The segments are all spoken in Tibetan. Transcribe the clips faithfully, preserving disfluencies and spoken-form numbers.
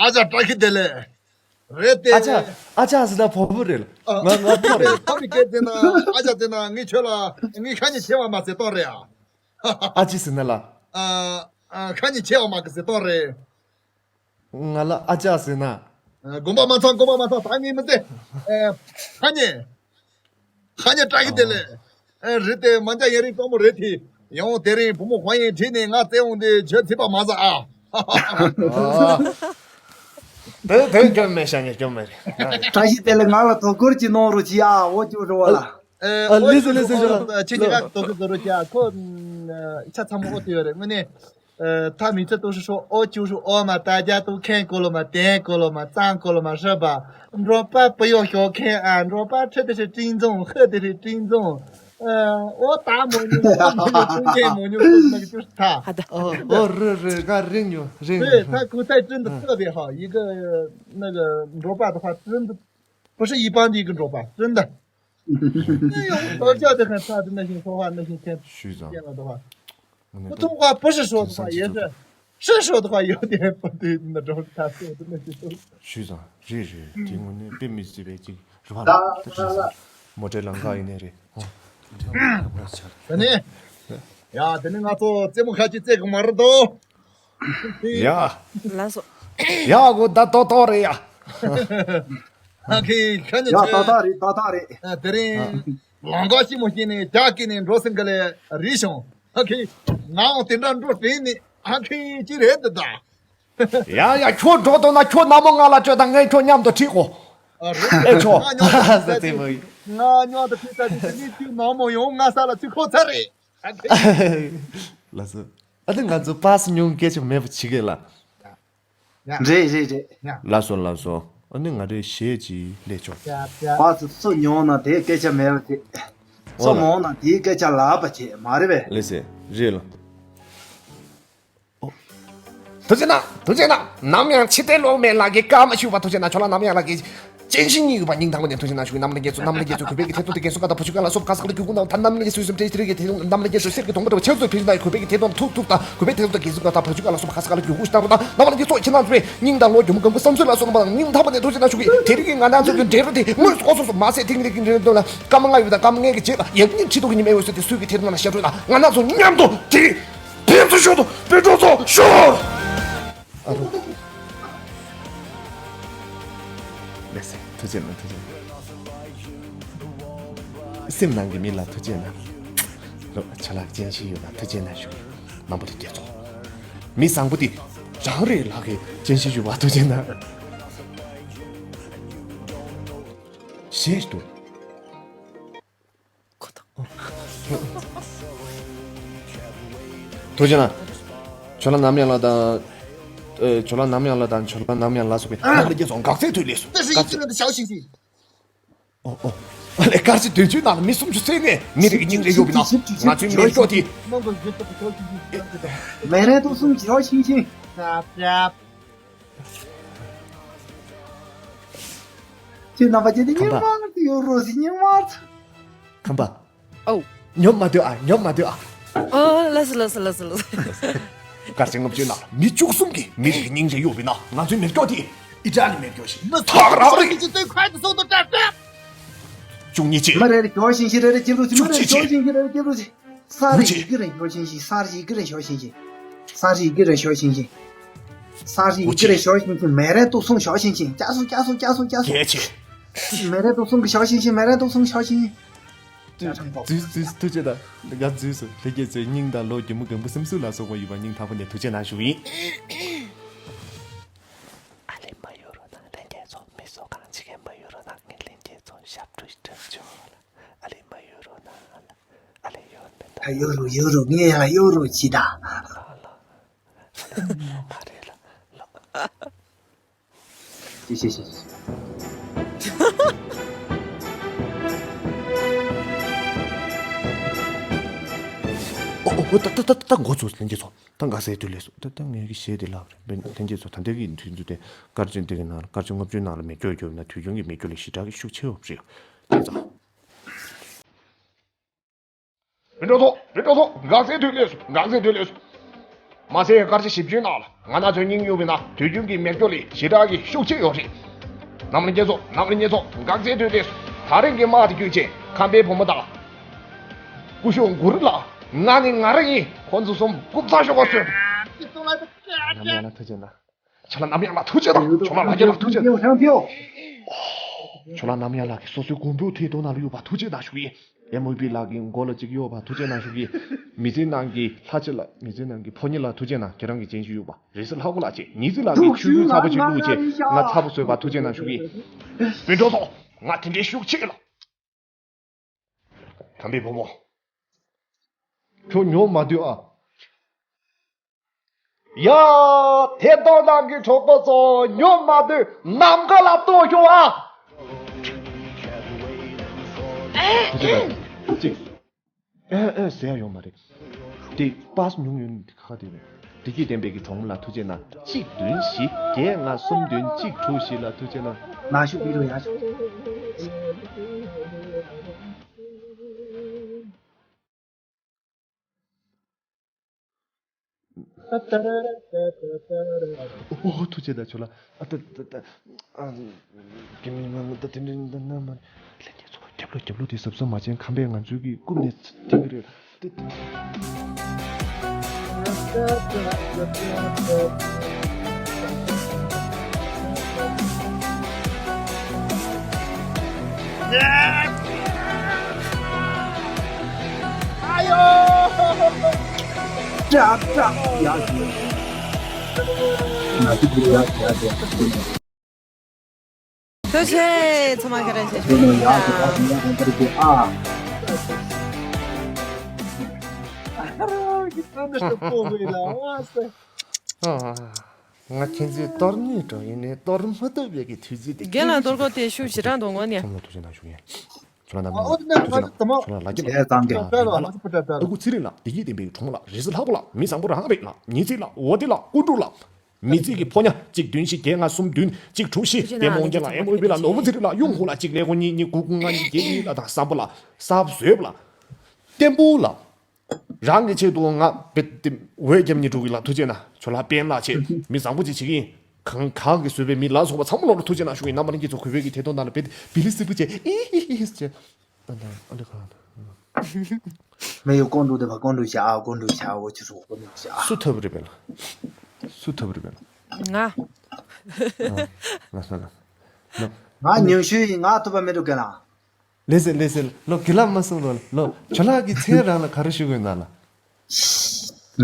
ཨ་ཅག་བཀྲ་ཤིས་བདེ་ལེགས། རེད་དེ། ཨ་ཅག་ཨ་ཅག་ཟེར་ན་བོ་བོ་རེད། ང་ང་ཕོ་རེད། ཕ་མི་སྐད་ཟེར་ན་ཨ་ཅག་ཟེར་ན་ངས་ཁྱོད་ལ་ངས་ཁ་ཉིན་ཆེ་བ་མ་ཟེར་ཏོ་རེད་ཨ། ཨ་ཅེ་ཟེར་ན་ལ། ཨ་ཨ་ཁ་ཉིན་ཆེ་བ་མ་གི་ཟེར་ཏོ་རེད། ང་ལ་ཨ་ཅག་ཟེར་ན། དགོངས་པ་མ་ཚོམ་དགོངས་པ་མ་ཚོམ་ད་ངས་མི་ཚེ། ཨེ། ཁ་ཉེ། ཁ་ཉེ་བཀྲ་ཤིས་བདེ་ལེགས། ཨེ་རེད་དེ་མ་འཇའ་ཡ་རིང་གཙང་མོ་རེད་དེ། ཡང་དེ་རིང་བུ་མོ་ཧོན་ཡན་བྲིས་ནས་ང་བཙལ་འོང་དེ་བྱོས་ཚིག་པ་མ་ཟ་ཨ། དེ་དེ་སྐྱོན་མེད་ཤ་ཉེ་སྐྱོན་མེད་རེད། བཀྲ་ཤིས་བདེ་ལེགས། ང་ལ་དོ་ཁུར་གྱི་གནང་རོགས་གྱིས་ཨ། འོ་ཅོ་རོ་བ་ལ། ཨ་ལེ་སོ་ལེ་སོ་ཞོ་ལ། ཁྱེད་ཉིད་ཀ་དོ་ཁུར་དགོས་རོགས་གྱིས་ཨ། ཁོ་ཆ་ཚང་མ་ཨོ་དེ་ཡོད་རེད་དངོས་གནས། ད་མི་ཚེ་ཏོག་ཧྲུལ་ཧྲུལ་ཨོ་ཅུ་ཧྲུ་ཨོ་མ་ད་རྒྱ་ཏུ་ཁེན་ཀོ་ལོ་མ་དེན་ཀོ་ལོ་མ་ཙང་ཀོ་ལོ་མ་ཧྲི་བ། འགྲོ་པ་པི་ཡོ་ཞོ་ཁེན་ཨ། འགྲོ་པ་ཁྲི་དེ་ཧྲི་ཀྲིན་ཙོང་ཧི་དེ་ཧྲི་ཀྲིན་ཙོང་། ཨོ་ད་མོ་ཉུ་ཨོ་མོ་ཉུ་ཀྲུང་ཅེ་མོ་ཉུ་ཀྲུང་ན་ཀི་ཅུ་ཐ། ཨོ་ཨོ་རི་རི་ག་རིང་ཉུ་རིང་ཉུ། ད་ཁུ་ཚའི་ཀྲིན་དུ་ཐི་བེ་ཧ་ཡི་གི་ན་གི་འགྲོ་པ་དུ་ཧ་ཀྲིན་དུ་པི་ཧྲི་ཡི་པང་དི་གི་འགྲོ་པ་ཀྲིན་དུ། 哎呦，我早晓得很差的那些说话，那些天天了的话，普通话不是说的话，也是是说的话，有点不对，那种他说的那些东西。 ཞུས་ཙང་རེད་རེད། དེ་དངོས་གནས་དཔེ་མི་སྲིད་པའི་ཅིག་རེད་བ། ད་ད་ད་ད། མོ་ཊའི་ལམ་ཁ་ཡིན་ནའི་རེད། ཨོ། དེ་ནས་ཡ་དེ་ནས་ང་ཚོ་རྩེད་མོ་ཁ་ཅིག་རྩེད་གི་མ་རེད་དོ། ཡ། ལགས་སོ། ཡ་གོ་ད་ཏོག་ཏོག་རེད་ཡ། ཨ་ཁེ་ཁ་ནས་ཡ་ཏག་ཏག་རེད་ཏག་ཏག་རེད། དེ་རིང་ལང་ཀ་ཤི་མོ་ཤི་ནས་རྒྱ་སྐྱེ་ནས་འགྲོ་སེང་ག་ལས་རིལ་བྱུང་། ཨ་ཁེ་ངའང་དེ་འདྲ་འགྲོ་དྲན་ནས་ཨ་ཁེ་ཅི་རེད་འདི་ད། ཡ་ཡ་ཁྱོད་འགྲོ་འདོད་ན་ཁྱོད་ནག་མོ་ང་ལ་སྤྲོད་དང་ངས་ཁྱོད་མཉམ་དུ་ཁྲིད་གོ། ཨེ་ཁྱོད། ང་ཉོ་ང་ཉོ་དུ་ཁྲིད་ད་དེ་ནི་ཁྱོད་ནག་མོ་ཡོང་ང་ས་ལ་ཚུད་ཁོ་ཚ་རེད། ཨ་ཁེ། ལགས་སོ། ཨ་ནི་ང་ཚོ་པཱ་སི་ཉུང་སྐད་ཆ་མེད་པ་བྱེད་གི་ལ། རེད་རེད་རེད། ལགས་སོ་ལགས་སོ། ཨ་ནི་ང་རེ་གཞས་ཅིག་སླེབས་ཆོག་བ་ཚོ་སུ་ཉོ་ན་དེའི་སྐད་ཆ་མེད་པ་དེ། སུ་མོ་ན་དེའི་སྐད་ཆ་ལབ་པ་བྱེད་མ་རེད་པས། ལེ་སེ་རེད་ལ། ཐུགས་རྗེ་གནང་ཐུགས་རྗེ་གནང་། ནམ་ཡང་ཕྱི་བལྟས་ལོག་མེད་ལགས་ཀྱི་བཀའ་མ་ཞུ་བ་ཐུགས་རྗེ་གནང་། ཁྱོད་ལ་ནམ་ཡང་ལགས་ཀྱི། ཅན་ཤིང་གཉིས་ཡོད་པ་སྙིང་ཐག་པ་ནས་ཐུགས་རྗེ་གནང་ཞུ། གནམ་ལ་རྒྱལ་ཚོགས་གནམ་ལ་རྒྱལ་ཚོགས་གུས་པའི་གི་ཐད་གཏོང་དུ་རྒྱལ་སྲུང་ཀ་དང་བུ་ཆུ་ཀ་ལ་སོགས་ཁ་སག་ལ་རྒྱུ་གུ་ནང་ཐ་གནམ་ལ་རྒྱལ་ཚོགས་སེམས་ཁྲལ་ཁུ་པའི་གི་ཐད་གཏོང་གནམ་ལ་རྒྱལ་ཚོགས་གསེར་གི་དོང་པ་འདྲ་བ་ཆེ་ཚོགས་ཕེ་ཞི་ད་གུས་པའི་གི་ཐད་གཏོང་ཐུག་ཐུག་དང་གུས་པའི་ཐད་གཏོང་དུ་རྒྱལ་སྲུང་ཀ་དང་བུ་ཆུ་ཀ་ལ་སོགས་ཁ་སག་ལ་རྒྱུ་གུ་ཞིག་ལྟ་བུ་དང་གནམ་ལ་རྒྱལ་ཚོགས་ཁྱེད་རྣམ་ཚོའི་སྙིང་དང་བློ་རྒྱུ་མ་གང་བུ་བསམ་ཚུལ་ལ་སོགས་པ་དང་སྙིང་ཐག་པ་ནས་ཐུགས་རྗེ་གནང་ཞུ་གི། དེ་རིང་གི་ང་རང་ཚོ་གི་འབྲེལ་བ་དེ་དངོས་སུ་ལྐོག་སོགས་སུ་མ་ཟད་ཐེངས་རེ་གི་འབྲེལ་བ་ལ་སྐར་མ་ལྔ་ཡོད་དང་སྐར་མ་ལྔའི་གི་རྗེས་ལ་ཡང་སྙིང་ཁྲི་ཐོག་གི་ཉི་མ་ཡོད་ཟེར་ཏེ་སུས་གི་ཐད་གཏོང་ལ་ཤར་བགྲོད་དང་ང་རང་ཚོ་མཉམ་དུ་དེ་རིང་ཕེབས་བསུ་ཞུ་དང་དཔེ་སྤྲོ་ཚོགས་ཞུ། ཨ་རོ། ལགས་སེ། ཐུགས་རྗེ་གནང་། ཐུགས་རྗེ་གནང་། སེམས་ནང་གི་མི་ལ་ཐུགས་རྗེ་གནང་། ལོ་ཆ་ལག་ཅན་ཤིང་ཡོད་ལ་ཐུགས་རྗེ་གནང་ཞུ། རྣམ་པ་དེ་རྒྱལ་ཚོགས། མི་བཟང་པོ་དེ་རང་རེད་ལགས་ཀྱི། ཅན་ཤིང་ཡོད་པ་ཐུགས་རྗེ་གནང་། ཞེས་དུ། ཁོ་ཐག་ཐུགས་རྗེ་གནང་། ཇོ་ལགས་ནམ་ཡང་ལགས་དང་། ཨེ། ཇོ་ལགས་ནམ་ཡང་ལགས་དང་ཇོ་ལགས་ནམ་ཡང་ལགས་སོགས་པའི་རྣམ་པ་ལ་རྒྱལ་ཚོགས་འགག་རྩའི་དུས་ལས་སུ། 这是一个人的小星星。 ཨོ་ཨོ། ཨ་ལས་སྐར་ཆ་བདུན་ཅུའི་ནང་ལ་མི་སུམ་ཅུ་རྩ་ལྔས་མི་རིགས་སྙིང་རྗེ་གཡོ་བའི་ནང་ང་ཚོའི་མེ་སྒྱོགས་དེ། མེ་རན་ཏུ་སུམ་ཅུ་ཤོག་ཤིང་ཤིང་། ཁྱེད་རྣམ་པ་ཀྱི་དེ་ཁམས་པ། སྙིང་དམར་དུ་ཡོད་རོ་ཟི་སྙིང་དམར་དུ། ཁམས་པ། ཨོ། ཉོབ་མ་སྡོད་ཨ། ཉོབ་མ་སྡོད་ཨ། ཨོ། ལགས་སོ་ལགས་སོ་ལགས་སོ་ལགས་སོ། སྐར་ཆ་ལྔ་བཅུའི་ནང་ལ་མི་བཅུ་གསུམ་གྱིས་མི་རིགས་ཀྱི་སྙིང་རྗེ་གཡོ་བའི་ནང་ང་ཚོའི་མེ་སྒྱོགས་དེ་ཨི་ཊ་ལི་མེ་སྒྱོགས་ཤིག་ཐག་རང་རེད། བཅུ་གཉིས་ཆེ། མ་རེ་རེ་སྒྱོགས་ཤིང་ཤིང་རེ་རེ་སྐྱེ་རུ་ཆེ། མ་རེ་རེ་སྒྱོགས་ཤིང་ཤིང་རེ་རེ་སྐྱེ་རུ་ཆེ། ས་རེ་ཡི་གེ་རེ་ཤོག་ཤིང་ཤིང་། ས་རེ་ཡི་གེ་རེ་ཤོག་ཤིང་ཤིང་། ས་རེ་ཡི་གེ་རེ་ཤོག་ཤིང་ཤིང་། ས་རེ་ཡི་གེ་རེ་ཤོག་ཤིང་ཤིང་། མེ་རན་ཏུ་སུམ་ཤོག་ཤིང་ཤིང་། ཀྱ་སུ་ཀྱ་སུ་ཀྱ་སུ་ཀྱ་སུ། གལ་ཆེ། མེ་རན་ཏུ་སུམ་གི་ཤོག་ཤིང་ཤིང་། མེ་རན་ཏུ་སུམ་ཤོག་ཤིང་། ཐུགས་རྗེ་ཆེ། ད་ང་འཛུལ་སོང་། ལྷན་རྒྱས་ཚོའི་སྙིང་དང་བློ་རྒྱུ་མ་གང་བུ་སེམས་གསོ་ལ་སོགས་པ་ཡོད་པ་སྙིང་ཐག་པ་ནས་ཐུགས་རྗེ་གནང་ཞུ་ཡིན། ཨ་ལེ་མ་ཡོད་རོ་ན་ལྷན་རྒྱས་ཚོ། མི་ཚོ་གང་ཅི་གེ་མ་ཡོད་རོ་ན་ངས་ལྷན་རྒྱས་ཚོ་ཞབས་བྲོ་ཞིག་འཁྲབ་ཆོག་ལ། ཨ་ལེ་མ་ཡོད་རོ་ན་ལ། ཨ་ལེ་ཡོད་མེད་ད། ཡོད་རོ་ཡོད་རོ་ངས་ཡང་ཡོད་རོ་ཅི་ད། ཨ་ལ། ཨ་རེ་ལ་ལ། ཤེས་ཤེས་ཤེས། ཨོ་ཨོ་ཨོ། ད་ད་ད་ད་འགོ་ཚུགས། ལྷན་རྒྱས་ཚོ། ད་འགག་སའི་དུས་ལས་སུ། ད་ད་ངའི་གི་གཞས་དེ་ལབ་རེད། ལྷན་རྒྱས་ཚོ། ད་ལྟའི་གི་དུས་ཚོད་དེ་སྐར་ཆ་འདི་གི་ནང་ལ་སྐར་ཆ་ལྔ་བཅུའི་ནང་ལ་མེ་སྒྱོགས་རྒྱོབ་ན་དུས་རྒྱུན་གྱི་མེ་སྒྱོགས་ལས་ཞེ་དྲག་གི་ཤུགས་ཆེ་བ་རེད། དེ་ཙང་། མི་འགྲོ་ཐོག་མི་འགྲོ་ཐོག་འགག་སའི་དུས་ལས་སུ། འགག་སའི་དུས་ལས་སུ། མ་ཟད་སྐར་ཆ་བཞི་བཅུའི་ནང་ལ་ང་རང་ཚོའི་སྙིང་དབྱུག་པའི་ནང་དུས་རྒྱུན་གྱི་མེ་སྒྱོགས་ལས་ཞེ་དྲག་གི་ཤུགས་ཆེ་ཡོད་རེད། རྣམ་པ་ལྷན་རྒྱས་ཚོ། རྣམ་པ་ལྷན་རྒྱས་ཚོ། འགག་རྩའི་དུས་དེ་སུ། ད་རིང་གི་དམག་དེ་བརྒྱུད་བྱས་ཁམས་པའི་བུ་མོ་དང་། སྐུ་ཞབས་གུ་རུ་ལགས། ང་ནི་ང་རང་ཡིན། ཁོང་ཚོ་གསུམ་རྐུབ་ཚ་ཤོག་ག་སོན། རྣམ་པ་ལྷན་རྒྱས་ལ་ཐུགས་རྗེ་གནང་། ཁྱེད་ལ་ནམ་ཡང་ལ་ཐུགས་རྗེ་གནང་། ཇོ་ལགས་ལགས་ཀྱི་ལགས་ཐུགས་རྗེ་གནང་། ཇོ་ལགས་ནམ་ཡང་ལགས་ཀྱིས་སོ་སོའི་དགོངས་པ་ཐད་གཏོང་གནང་ལ་གཡུག་པ་ཐུགས་རྗེ་གནང་ཞུ་གི་ཡིན། ཨེམ་ཨོ་བི་ལགས་ཀྱི་མགོ་ལ་གཅིག་གཡོག་པ་ཐུགས་རྗེ་གནང་ཞུ་གི་ཡིན། མི་ཚེ་ནང་གི་ལྷ་ཆེ་ལ་མི་ཚེ་ནང་གི་ཕོ་ཉ་ལ་ཐུགས་རྗེ་གནང་། ཁྱེད་རང་གི་སྤྱན་ཞུ་གཡུག་པ་རེས་གཟའ་ལྷག་པ་ལ་བྱས་ཉི་ཚེ་ལགས་ཀྱི་ཆོས་གོས་ཚ་པོ་ཅིག་བླུགས་བྱས་ང་ཚ་པོ་བཟོས་པ་ཐུགས་རྗེ་གནང་ཞུ་གི་ཡིན། སྤུན་གྲོགས་ཚོ། ང་དེ་འདྲའི་ཤུགས་ཆེ་ལ། དམ་པའི་བུ་མོ། ཁྱོད་ཉོབ་མ་སྡོད་ཨ། ཡ། དེ་ལྟོ་ནང་གི་གྲོགས་པོ་ཚོ་ཉོབ་མ་སྡོད། ནམ་མཁའ་ལ་གཏོར་ཤོག་ཨ། ཅིག་ཨེ་ཨེ་ཟེར་ཡ་ཡོད་མ་རེད། དེ་པཱས་ཉུང་ཡོད་ནི་དེ་ཁ་ཁ་དེ་རེད། བདེ་སྐྱིད་ལྡན་པའི་གི་གྲོགས་མོ་ལ་ཐུགས་རྗེ་གནང་། གཅིག་བདུན་བཞི་བརྒྱད་ལྔ་གསུམ་བདུན་གཅིག་དྲུག་བཞི་ལ་ཐུགས་རྗེ་གནང་། མ་ཤུ་པི་རུ་ཡ་ཤུ། ཨོ་ཐུགས་རྗེ་གནང་ཁྱོད་ལ། ཨ་ཏ་ཏ་ཏ། ཨ། དགེ་མི་མང་ད་དེ་འདྲ་ད་ན་མ། ལྷན་རྒྱས་ཚོ་རྒྱབ་ལོགས་རྒྱབ་ལོགས་དེ་གཟབ་གཟབ་མ་བྱས་ཁམས་པས་ང་ཚོའི་གི་རྐུབ་ནས་འཐེན་གི་རེད། ཏེ། ཨ་ཡོ། ཀྲ་ཀྲ་ཡ་ཡ། ང་ཚོ་གི་ཡ་ཡ་ཡ། ཐུགས་རྗེ་ཆེ། ཚང་མ་ག་རེ་བྱེད་ཞུ་ཡིན་ན། ང་ཁྱེད་ཚོའི་གཏོར་ནུས་འགྲོ་ཡིན་ནའི་གཏོར་མ་ཐུབ་པའི་གི་དུས་ཚོད་དེ། རྒན་ལགས་གཏོར་སྐོར་དེ་ཤུགས་ཞེ་དྲག་འདུག་ངོ་ནས། ཚང་མ་ཐུགས་རྗེ་གནང་ཞུ་ཡིན། ཁྱོད་ལ་ནམ་ཡང་ཐུགས་རྗེ་གནང་། ཁྱོད་ལ་ལ་རྒྱ་ལགས། ཨ་ཁུ་ཚེ་རིང་ལགས། བདེ་སྐྱིད་ལྡན་པའི་གྲོགས་མོ་ལགས། རེས་གཟའ་ལྷག་པ་ལགས། མི་བཟང་པོ་རང་རེད་ལགས། ཉི་ཚེ་ལགས། འོ་དེ་ལགས། ཀུ་ཀྲུ་ལགས། མི་ཚེ་གི་ཕོ་ཉ་གཅིག་བདུན་བཞི་བརྒྱད་ལྔ་གསུམ་བདུན་གཅིག་དྲུག་བཞི། ལྟད་མོ་རྒྱལ་ལགས། ཨེམ་ཨོ་བི་ལགས། ནོར་བུ་ཚེ་རིང་ལགས། གཡུ་མགོ་ལགས། གཅིག་ཀླད་ཀོར་གཉིས་གཉིས་དགུ་དགུ་ལྔ་གཉིས་བརྒྱད་གཉིས་ལགས། དང་བསམ་པ་ལགས། གསར་པ་བཟོས་པ་ལགས། བརྟན་པོ་ལགས། རང་གི་ཆེད་དུ་ང་བེད་དེ་འོས་རྒྱབ་ནི་འགྲོ་གི་ལགས། ཐུགས་རྗེ་གནང་། ཁྱོད་ལ་སྤེན་ལགས་བྱས་མི་བཟང་པོ་ཅིག་བྱེད་ཀྱི་ཡིན། གང་གང་གིས་བཟོས་པའི་མི་ལ་སོགས་པ་ཚང་མ་ལོག་ལ་ཐུགས་རྗེ་གནང་ཞུ་གི་ཡིན། རྣམ་པ་ལྷན་རྒྱས་ཚོ་གུས་པའི་གི་ཐད་གཏོང་གནང་ལ་བེད་དེ་བི་ལི་སིབ་བྱས་ཨི་ཧི་ཧི་ཧི་བྱས། ཨ་ད་ཨ་ལེ་གང་། མེ་ཡོ་ཀོང་ཀྲུག་དེ་བ་ཀོང་ཀྲུག་བྱ་ཨ་ཀོང་ཀྲུག་བྱ་ཨ་འོ་ཅི་སོ་ཀོང་ཀྲུག་བྱ་ཨ། སུ་ཐབ་རེད་པས་ལ། སུ་ཐབ་རེད་པས་ལ། ང་། ང་ས་ལ། ང་ཉུང་ཤོས་ཡིན། ང་ཐུབ་པ་མེད་འགྲོ་ག་ལ། ལེ་སེ་ལེ་སེ་ལོ་གི་ལ་མ་སུ་ལོ་ལོ་ཇོ་ལགས་ཀྱི་མཚན་རང་ལ་ག་རེ་ཞུ་དགོས་ན་ལ།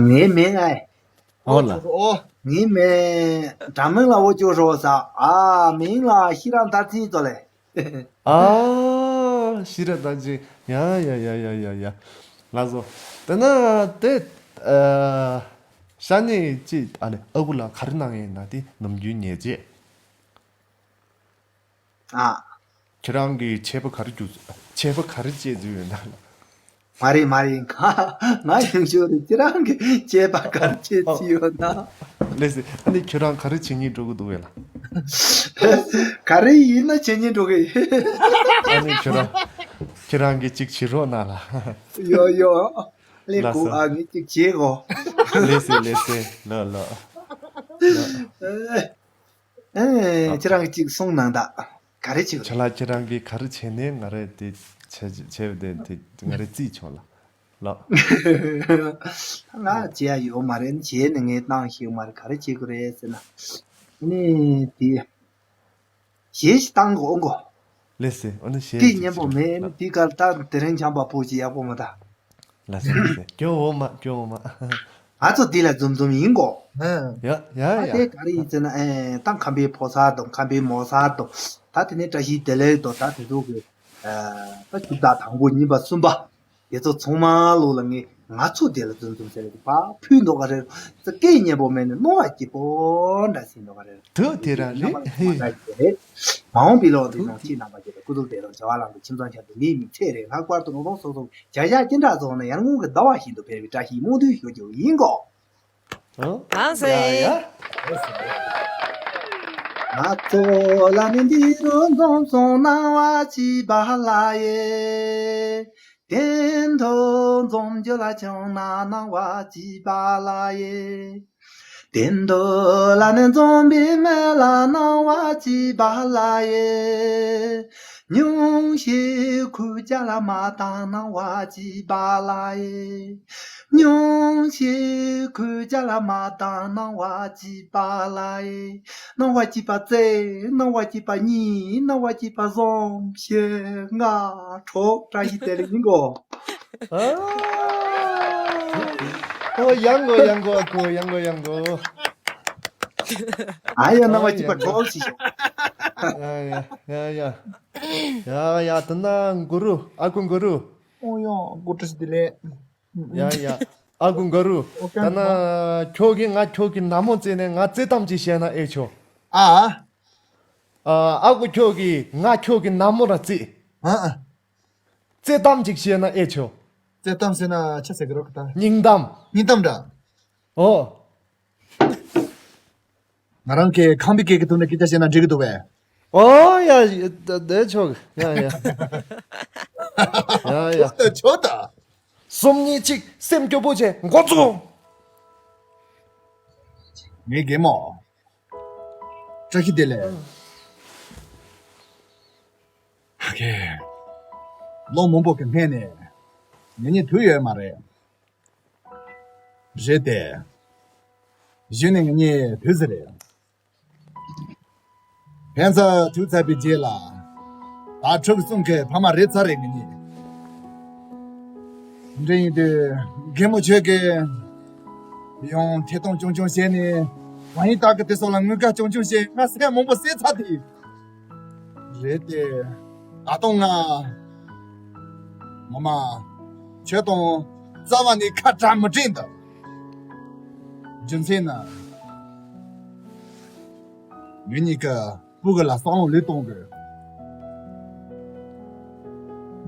ངའི་མིང་ཨེ། ཨོ་ལ། ཨོ། ངའི་མིང་འདྲ་མིན་ལ་འོ་ཅོ་རོ་ས། ཨ་མིང་ལ་ཤི་ར་མཐར་ཕྱིན་ཙོ་ལེ། ཨ་ཤི་ར་མཐར་ཕྱིན། ཡ་ཡ་ཡ་ཡ་ཡ་ཡ། ལགས་སོ། དེ་ན་དེ་ཨ་ཤ་ཉེ་ཅི་ཨ་ལེ་ཨ་ཁུ་ལ་ག་རེ་གནང་ཡིན་ན་དེ་ནམ་རྒྱུན་ཉེས་བྱས། ཨ། ཁྱེད་རང་གིས་ཆད་པ་ག་རེ་རྒྱུགས། ཆད་པ་ག་རེ་བཅད་རྩིས་ཡོད་ན། མ་རེད་མ་རེད། ང་ང་ཡང་ཞུ་རེད། ཁྱེད་རང་གིས་ཆད་པ་ག་རེ་བཅད་རྩིས་ཡོད་ན། ལགས་སེ། ཨ་ནི་ཁྱོད་རང་ག་རེ་བྱེད་སྙིང་འདོད་ཀྱི་འདུག་གས་ལ། ག་རེ་ཡིན་ན་བྱེད་སྙིང་འདོད་གི། ཨ་ནི་ཁྱོད་རང་ཁྱོད་རང་གིས་ཅིག་བྱེད་རོགས་གནང་ལ། ཡོ་ཡོ། ལགས་སོ། ཨ་ངས་ཅིག་བྱེད་གོ། ལགས་སེ་ལགས་སེ། ལོ་ལོ། ཨེ། ཨེ། ཁྱེད་རང་གིས་ཅིག་གསུངས་གནང་དང་། ག་རེ་བྱེད་དགོས་རེད། ཁྱེད་ལ་ཁྱེད་རང་གིས་ག་རེ་བྱས་ནས་ང་རེ་དེ་བྱས་བྱས་པ་དེ་དེ་ང་རེ་རྩིས་ཆོག་ལ། ལགས། ང་བྱས་ཡ་ཡོད་མ་རེད། བྱས་ནས་ངས་བཏང་ཤེས་མ་རེད། ག་རེ་བྱེད་དགོས་རེད་ཟེར་ན། ནི་དེ། གཞས་ཤིག་བཏང་དགོས་འོང་གོ། ལགས་སེ། ཨོ་ནི་གཞས། སྐད་སྙན་པོ་མེད་ནི་དེ་གར་ད་དེ་རིང་འཆམ་པ་པོ་ཅིག་ཡག་པོ་མ་ད། ལགས་སེ་ལགས་སེ། སྐྱོ་བོ་མ་སྐྱོ་བོ་མ། ང་ཚོ་འདི་ལ་འཛོམས་འཛོམས་ཡིན་གོ། ཡ་ཡ་ཨ་ཡ། དེ་ག་རེ་ཡིན་ཟེར་ན་ཨེ་ད་ཁམས་པའི་ཕོ་གསར་དང་ཁམས་པའི་མོ་གསར་དང་ད་དེ་ནས་བཀྲ་ཤིས་བདེ་ལེགས་དང་ད་དེ་ཚོ་གི་ཨ་ད་ཞུ་དག་དང་པོ་གཉིས་པ་གསུམ་པ། དེ་ཚོ་ཚང་མ་ལོ་ལ་ངས་ང་ཚོ་དེ་ལ་འཛོམས་འཛོམས་ཟེར་ལ་དེ་ཕར་ཕུལ་འདུག་ག་རེ་རེད། སྐད་སྙན་པོ་མེད་ནས་རྣོ་བ་སྐྱིད་པོ་འདྲ་ཟིན་འདུག་ག་རེ་རེད། དུ་དེ་རང་རེད། མ་འོངས་པའི་ལོ་དེ་ནང་སྐྱིད་རྣམ་པ་སྐྱིད་པ་སྐུ་གཟུགས་བདེ་ལོ་བྱ་བ་ལང་དུ་ཁྱིམ་ཚང་ཆ་དུ་མིའི་མི་ཚེ་རེ་ལྷག་པར་དུ་ནོར་སོགས་སོགས་བྱ་བཞག་ཅི་འདྲ་བཟོ་ན་ཡར་ངོ་གི་ཟླ་བ་བཞིན་དུ་འཕེལ་བའི་བཀྲ་ཤིས་རྨོངས་དུས་ཞོགས་ཀྱི་ཡིན་གོ། ཨང་། ཡ་ཡ། ང་ཚོ་ལ་ནི་འདི་རུ་འཛོམས་སོང་སྣང་བ་སྐྱིད་པ་ལ་ཡེ། དེ་འདྲ་འཛོམས་རྒྱུ་ལ་བྱུང་ན་སྣང་བ་སྐྱིད་པ་ལ་ཡེ། དེ་འདྲ་ལ་ནི་འཛོམས་པའི་མི་ལ་སྣང་བ་སྐྱིད་པ་ལ་ཡེ། སྙུང་གཞི་ཁུར་རྒྱ་ལ་མ་བཏང་སྣང་བ་སྐྱིད་པ་ལ་ཡེ། སྙུང་གཞི་ཁུར་རྒྱ་ལ་མ་བཏང་སྣང་བ་སྐྱིད་པ་ལ་ཡེ། སྣང་བ་སྐྱིད་པ་རྩེ། སྣང་བ་སྐྱིད་པ་གཉིས། སྣང་བ་སྐྱིད་པ་གསུམ། བཞི། ལྔ། དྲུག། བཀྲ་ཤིས་བདེ་ལེགས་ཡིན་གོ། ཨ། ཨོ་ཡང་གོ་ཡང་གོ་ཨ་ཁུ་ཡང་གོ་ཡང་གོ། ཨ་ཡ་སྣང་བ་སྐྱིད་པ་དྲུག་ཞིག་ཤོག། ཡ་ཡ་ཡ་ཡ། ཡ་ཡ་ད་ན་གུ་རུ་ཨ་ཁུ་གུ་རུ། ཨོ་ཡ་གུ་བཀྲ་ཤིས་བདེ་ལེགས། ཡ་ཡ། ཨ་ཁུ་གུ་རུ། ཨོ་ད་ན་ཁྱོད་ཀྱིས་ང་ཁྱོད་ཀྱི་ནན་མོ་བརྩིས་ནས་ང་བརྩེ་གཏམ་ཅིག་བཤད་ན་ཨེ་ཆོག། ཨ། ཨ་ཨ་ཁུ་ཁྱོད་ཀྱིས་ང་ཁྱོད་ཀྱི་ནན་མོ་ར་བརྩིས། ཨ་ཨ། བརྩེ་གཏམ་ཅིག་བཤད་ན་ཨེ་ཆོག། བརྩེ་གཏམ་ཟེར་ན་ཆི་ཟེར་གི་རོགས་ད། སྙིང་གཏམ། སྙིང་གཏམ་འདྲ། ཨོ། ང་རང་གིས་ཁམས་པའི་སྐད་ཀྱི་ཐོག་ནས་སྐད་ཆ་བཤད་ན་འགྲིག་གི་འདུག་པས། ཨོ་ཡ་ཡ་ད་དེ་ཆོག་ཡ་ཡ། ཡ་ཡ། ཆོག་ད་ཆོག་ད། གསུམ་གཉིས་གཅིག་སེམས་སྐྱོ་པོ་བྱས་འགོ་བཙུགས། ངའི་རྒན་མོ། བཀྲ་ཤིས་བདེ་ལེགས། ཨ་ཁེ། ལོ་མང་པོ་གི་སྔོན་ནས་ངེད་གཉིས་ཐུག་ཡོད་མ་རེད། རེད་དེ། གཞི་ནས་ངེད་གཉིས་ཐུག་ཟིན་རེད། ཕན་ཚུན་ཐུག་ཚར་བའི་རྗེས་ལ། ད་ཕྲུ་གུ་གསུམ་གྱི་ཕ་མ་རེད་ཚར་རེད་ངེད་གཉིས། འདྲ་ཡིན་དུས་རྒན་མོ་ཁྱོད་ཀྱིས་ཡང་ཐད་གཏོང་ཆུང་ཆུང་བྱས་ནས་བ་ཡིན་སྟག་གི་དེ་སོགས་ལ་དངུལ་ཁང་ཆུང་ཆུང་བྱས་ང་སེམས་མང་པོ་བསད་ཚར་དེ། རེད་དེ། ད་དུང་ང་ངོ་མ་ཁྱོད་དང་རྩ་བ་ནས་ཁ་བྲལ་མི་བྲལ་འདུག། རྒྱུ་མཚན་ནི་ངེད་གཉིས་ཀྱི་སྤུ་གུ་ལ་བསམ་བློ་ལོས་གཏོང་དགོས།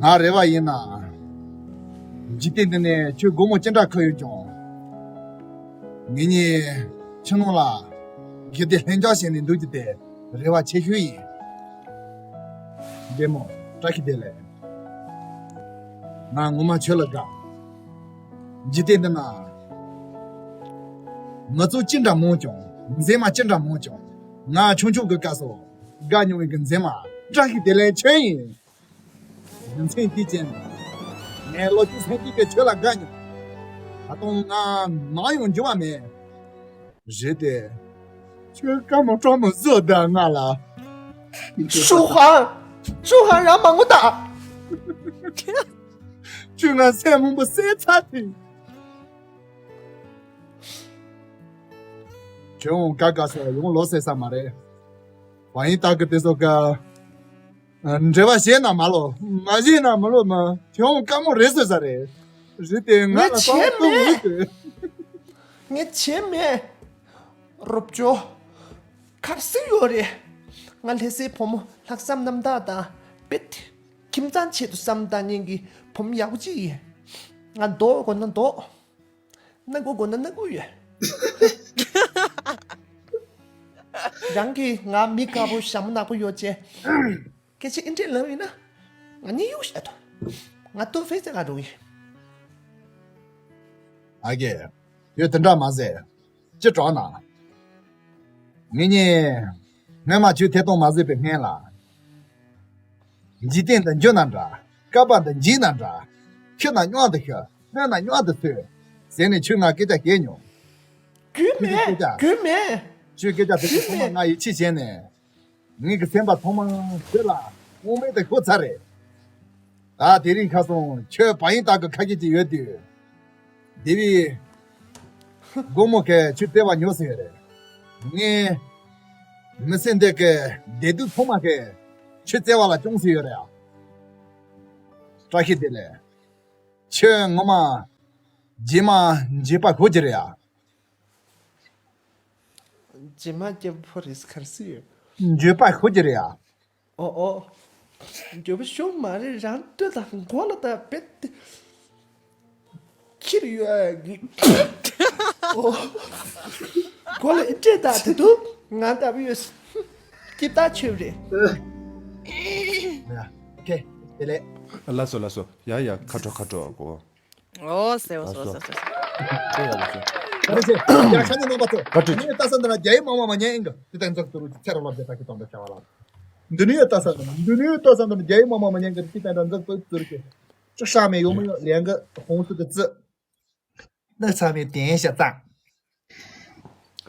ང་རེ་བ་ཡིན་ན། འཇིག་རྟེན་འདི་ནས་ཁྱོད་སྒོར་མོ་ཅི་འདྲ་ཁུར་ཡོད་ཀྱང་། ངེད་གཉིས་ཕྱི་ནང་ལ་གཞི་བདེ་ལྷིང་འཇགས་བྱས་ནས་འདུག་རྒྱུ་དེ་རེ་བ་ཆེ་ཤོས་ཡིན། རྒན་མོ་བཀྲ་ཤིས་བདེ་ལེགས། ང་ངོ་མ་ཁྱོད་ལ་དགའ། འཇིག་རྟེན་འདི་ན་མི་ཚོགས་ཅི་འདྲ་མང་ཀྱང་། མཛེས་མ་ཅི་འདྲ་མང་ཀྱང་། ང་ཆུང་ཆུང་གི་སྐབས་སུ་དགའ་མྱོང་བའི་གི་མཛེས་མ་བཀྲ་ཤིས་བདེ་ལེགས་ཁྱོད་ཡིན། རྒྱུ་མཚན་དེའི་རྐྱེན་ངས་ལོ་བཅུ་ཚན་གཅིག་གི་ཁྱོད་ལ་དགའ་མྱོང་། ད་དུང་ང་ནམ་ཡང་འགྱུར་བ་མེད། རེད་དེ། ཁྱོད་དཀའ་མོ་སྤྲང་མོ་བཟོས་ད་ང་ལ། ཧྲུའུ་ཧན། ཧྲུའུ་ཧན་རང་མ་ངུ་ད། ཁྱོད་ང་སེམས་མང་པོ་བསད་ཚར་དེ། ཁྱོད་འོང་ཀ་ཀ་སོགས་ཡོང་ལོ་ཟེར་ས་མ་རེད། བ་ཡིན་སྟག་གི་དེ་སོགས་ཀ་འབྲེལ་བ་བྱས་ན་མ་ལོ། མ་བྱས་ན་མ་ལོ་མ། ཁྱོད་འོང་དཀའ་མོ་རེད་ཟེར་ས་རེད། རེད་དེ་ང་ལ་ངས་བྱས་བསམ་བློ་མེད། གཏོང་མི་དགོས། ངས་བྱས་མེད། རོབ་ཅོ། གར་སི་ཡོད་རེད། ང་ལྷ་སའི་བུ་མོ་ལྷག་བསམ་རྣམ་དག་དང་དཔེ་ཁྱིམ་ཚང་ཆེད་དུ་བསམ་བཏང་མཁན་གྱི་བུ་མོ་ཡག་པོ་ཅིག་ཡིན། ང་འདོགས་དགོས་ན་འདོགས། སྣ་སྒུག་དགོས་ན་སྣ་སྒུག་ཡོད། རང་གིས་ང་མི་དཀར་པོ་ཞྭ་མོ་ནག་པོ་ཡོད་ཅེས། སྐད་ཆ་ཨེ་འདྲས་ལབ་ཡིན་ན། ང་གཉིད་གཡུག་བཤད་དོ། ང་ཏུ་ཧྥེ་ཙེ་ག་འགྲོ་གི། ཨ་ཀེ། ཡོད་དེ་འདྲ་མ་ཟེར། ཅི་དྲག་ན། ངེད་གཉིས། སྔོན་མ་ཁྱོད་ཐད་གཏོང་མ་བཟོས་པའི་སྔན་ལ། འཇིག་རྟེན་འདི་འཇོན་ན་འདྲ། བསྐལ་པ་འདི་འཇིག་ན་འདྲ། ཁྱོད་ན་སྙོག་འདི་ཤི། སྣོད་ན་སྙོག་འདི་སོས། ཟེར་ནས་ཁྱོད་ང་སྐད་ཆ་བཤད་མྱོང་། རྒྱུས་མེད། ཁྱོད་ཀྱི་སྐད་ཆ། རྒྱུས་མེད། ཁྱོད་སྐད་ཆ་དེ་ཚོ་ཚང་མ་ང་ཡིད་ཆེས་བྱས་ནས། ངེད་ཀྱི་སེམས་པ་ཐོག་མ་ཁྱོད་ལ་དབང་མེད་དུ་ཤོར་ཚར་རེད། ད་དེ་རིང་ཁ་སང་ཁྱོད་བ་ཡིན་སྟག་གི་ཁ་སྐད་ཅིག་ཡོད་དུས། དེ་བས་སྒོར་མོ་གིས་ཁྱོད་བརྩེ་བ་ཉོ་ཟིན་ཡོད་རེད། ངས་མི་ཚེ་འདི་གི་བདེ་སྡུག་ཚང་མ་གིས་ཁྱོད་བརྩེ་བ་ལ་སྐྱོང་ཟིན་ཡོད་རེད་ཨ། བཀྲ་ཤིས་བདེ་ལེགས། ཁྱོད་ངོ་མ་རྗེས་མ་འགྱོད་པ་ཤོར་གྱི་རེད་ཨ། རྗེས་མ་སྐྱིད་པོ་རེད་ག་རེ་ཟེར་ཡོད། འགྱོད་པ་ཤོར་གྱི་རེད་ཨ། ཨོ་ཨོ། འགྱོད་པ་ཤོར་མ་རེད། རང་ལྟོས་དང་མགོ་ལ་ད་བེད་ཁྱེར་ཡོད་ཨ་གི། ཨོ། མགོ་ལ་ཨེ་སྤྲད་ད་དེ་དུ་ང་ལྟ་བུ་ཡོད། སྐྱིད་ད་ཆོད་རེད། ཡ། ཨོ་ཁེ། བདེ་ལེགས། ལགས་སོ་ལགས་སོ། ཡ་ཡ། ཁ་དྲོ་ཁ་དྲོ་གོ། ཨོ་ཟེར་བ་སོ་སོ་སོ་སོ། ཁྱེད་ཡ་ལགས་སོ། ཨ་རེ་ཆེ། ཡ་ཤ་ཉེ་རྣམ་པ་ཚོ། ཁ་དྲོ། ངས་ལྟ་ས་འདི་ན་རྒྱ་ཡིག་མང་མང་མ་ཉན་ཨིན་གི། དེ་དང་འཛག་ཏུ་རུ་ཚེ་ར་ལབ་དེ་ད་གི་དང་འདྲ་བྱ་བ་ལ། འདི་ནས་ལྟ་ས་འདི་ན་འདི་ནས་ལྟ་ས་འདི་ན་རྒྱ་ཡིག་མང་མང་མ་ཉན་གི། དེ་དང་འདྲ་འཛག་ཏུ་ཚུར་གི། ཅི་ཤ་མེད་ཡོང་མི་ཡོང་ལན་གི་ཧོང་སུ་གི་ཙི། ནག་ཚ་མེད་བདེན་ཤ་ཙང་།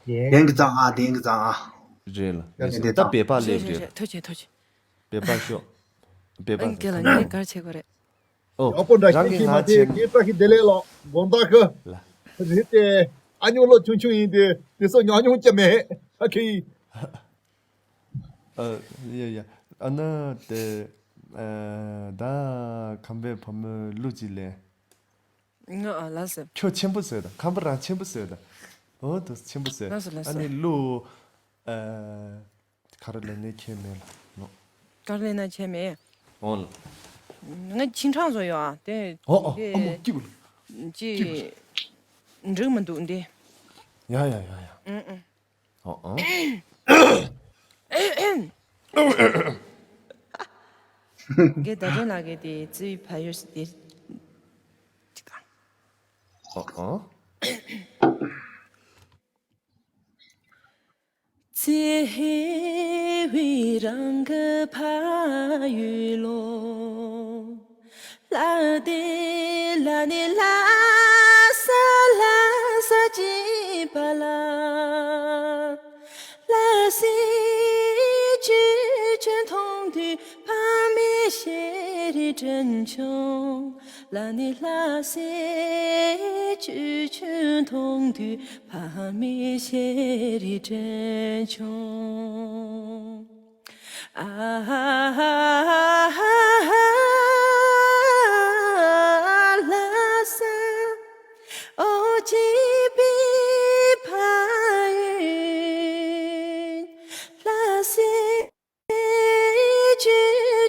བདེན་གི་ཙང་ཨ། བདེན་གི་ཙང་ཨ། རེད་ལ། ཡ་རེད་རེད། ད་འབད་པ་རེད་ལེབ་རེད། རེད། ཐུགས་རྗེ་ཆེ། ཐུགས་རྗེ་ཆེ། འབད་པ་ཤོག་འབད་པ། ཨང་། རྒན་ལགས་ངས་ག་རེ་བྱེད་དགོས་རེད། ཨོ། ཡག་པོ་འདྲ། རང་ཞིག་གིས་ཤེས་ཀྱི་མ་ང་ཚོས་ཚེ། ངའི་བཀྲ་ཤིས་བདེ་ལེགས་ལགས། དགོངས་དག་གི། ལ། རེད་དེ། ཨ་ཉོ་ལོ་ཆུང་ཆུང་ཡིན་དེ་དེ་སོ་ཉོ་ཉོ་ཅི་མེད། ཨ་ཁེ་ཡིན། ཨ། ཡ་ཡ། ཨ་ན་དེ། ཨ། ད་ཁམས་པའི་བུ་མོའི་གླུ་ཅིག་ལེན། ང་ཨ་ལ་ཟེར། ཁྱོད་ཆེན་པོ་བཟོས་དང་། ཁམས་པ་རང་ཆེན་པོ་བཟོས་དང་། འོ་དུ་ཆེན་པོ་བཟོས། ལགས་སོ་ལགས་སོ། ཨ་ནི་གླུ། ཨ། ག་རེ་ལེན་ནས་ཁྱད་མེད་ལ་ནོ། ག་རེ་ལེན་ན་ཁྱད་མེད། འོ་ལ། ང་ཆིན་ཁྲང་བཟོ་ཡོད་ཨ་དེ། འོ་འོ། དེ་ཨ་མོ་སྐྱིད་པོ། ཅི། འགྲིག་མི་འདུག་འདི། ཡ་ཡ་ཡ་ཡ། ཨུ་ཨུ། ཨོ་ཨོ། རྒན་ཟླ་སྒྲོན་ལགས་ཀྱིས་དེ་རྩིས་ཕ་ཡོད་ཟེར་དེ། ཅི་ག་ཨོ་ཨོ། ཚེ་ཧེ་བི་རང་གི་ཕ་ཡུལ་ལོ། ལ་དེ་ལ་ནི་ལ་ས་ལ་ས་ཅི་པ་ལ། ལ་སེ་ཅུ་ཅུ་མཐོང་དུས་ཕ་མའི་ཤེས་རིག་དྲན་བྱུང་། ལ་ནི་ལ་སེ་ཅུ་ཅུ་མཐོང་དུས་ཕ་མའི་ཤེས་རིག་དྲན་བྱུང་། ཨ་ཧ་ཧ་ཧ་ལ་ས་ཨོ་ཅི་པི་ཕ་ཡུལ་ལ་སེ། ཅུ་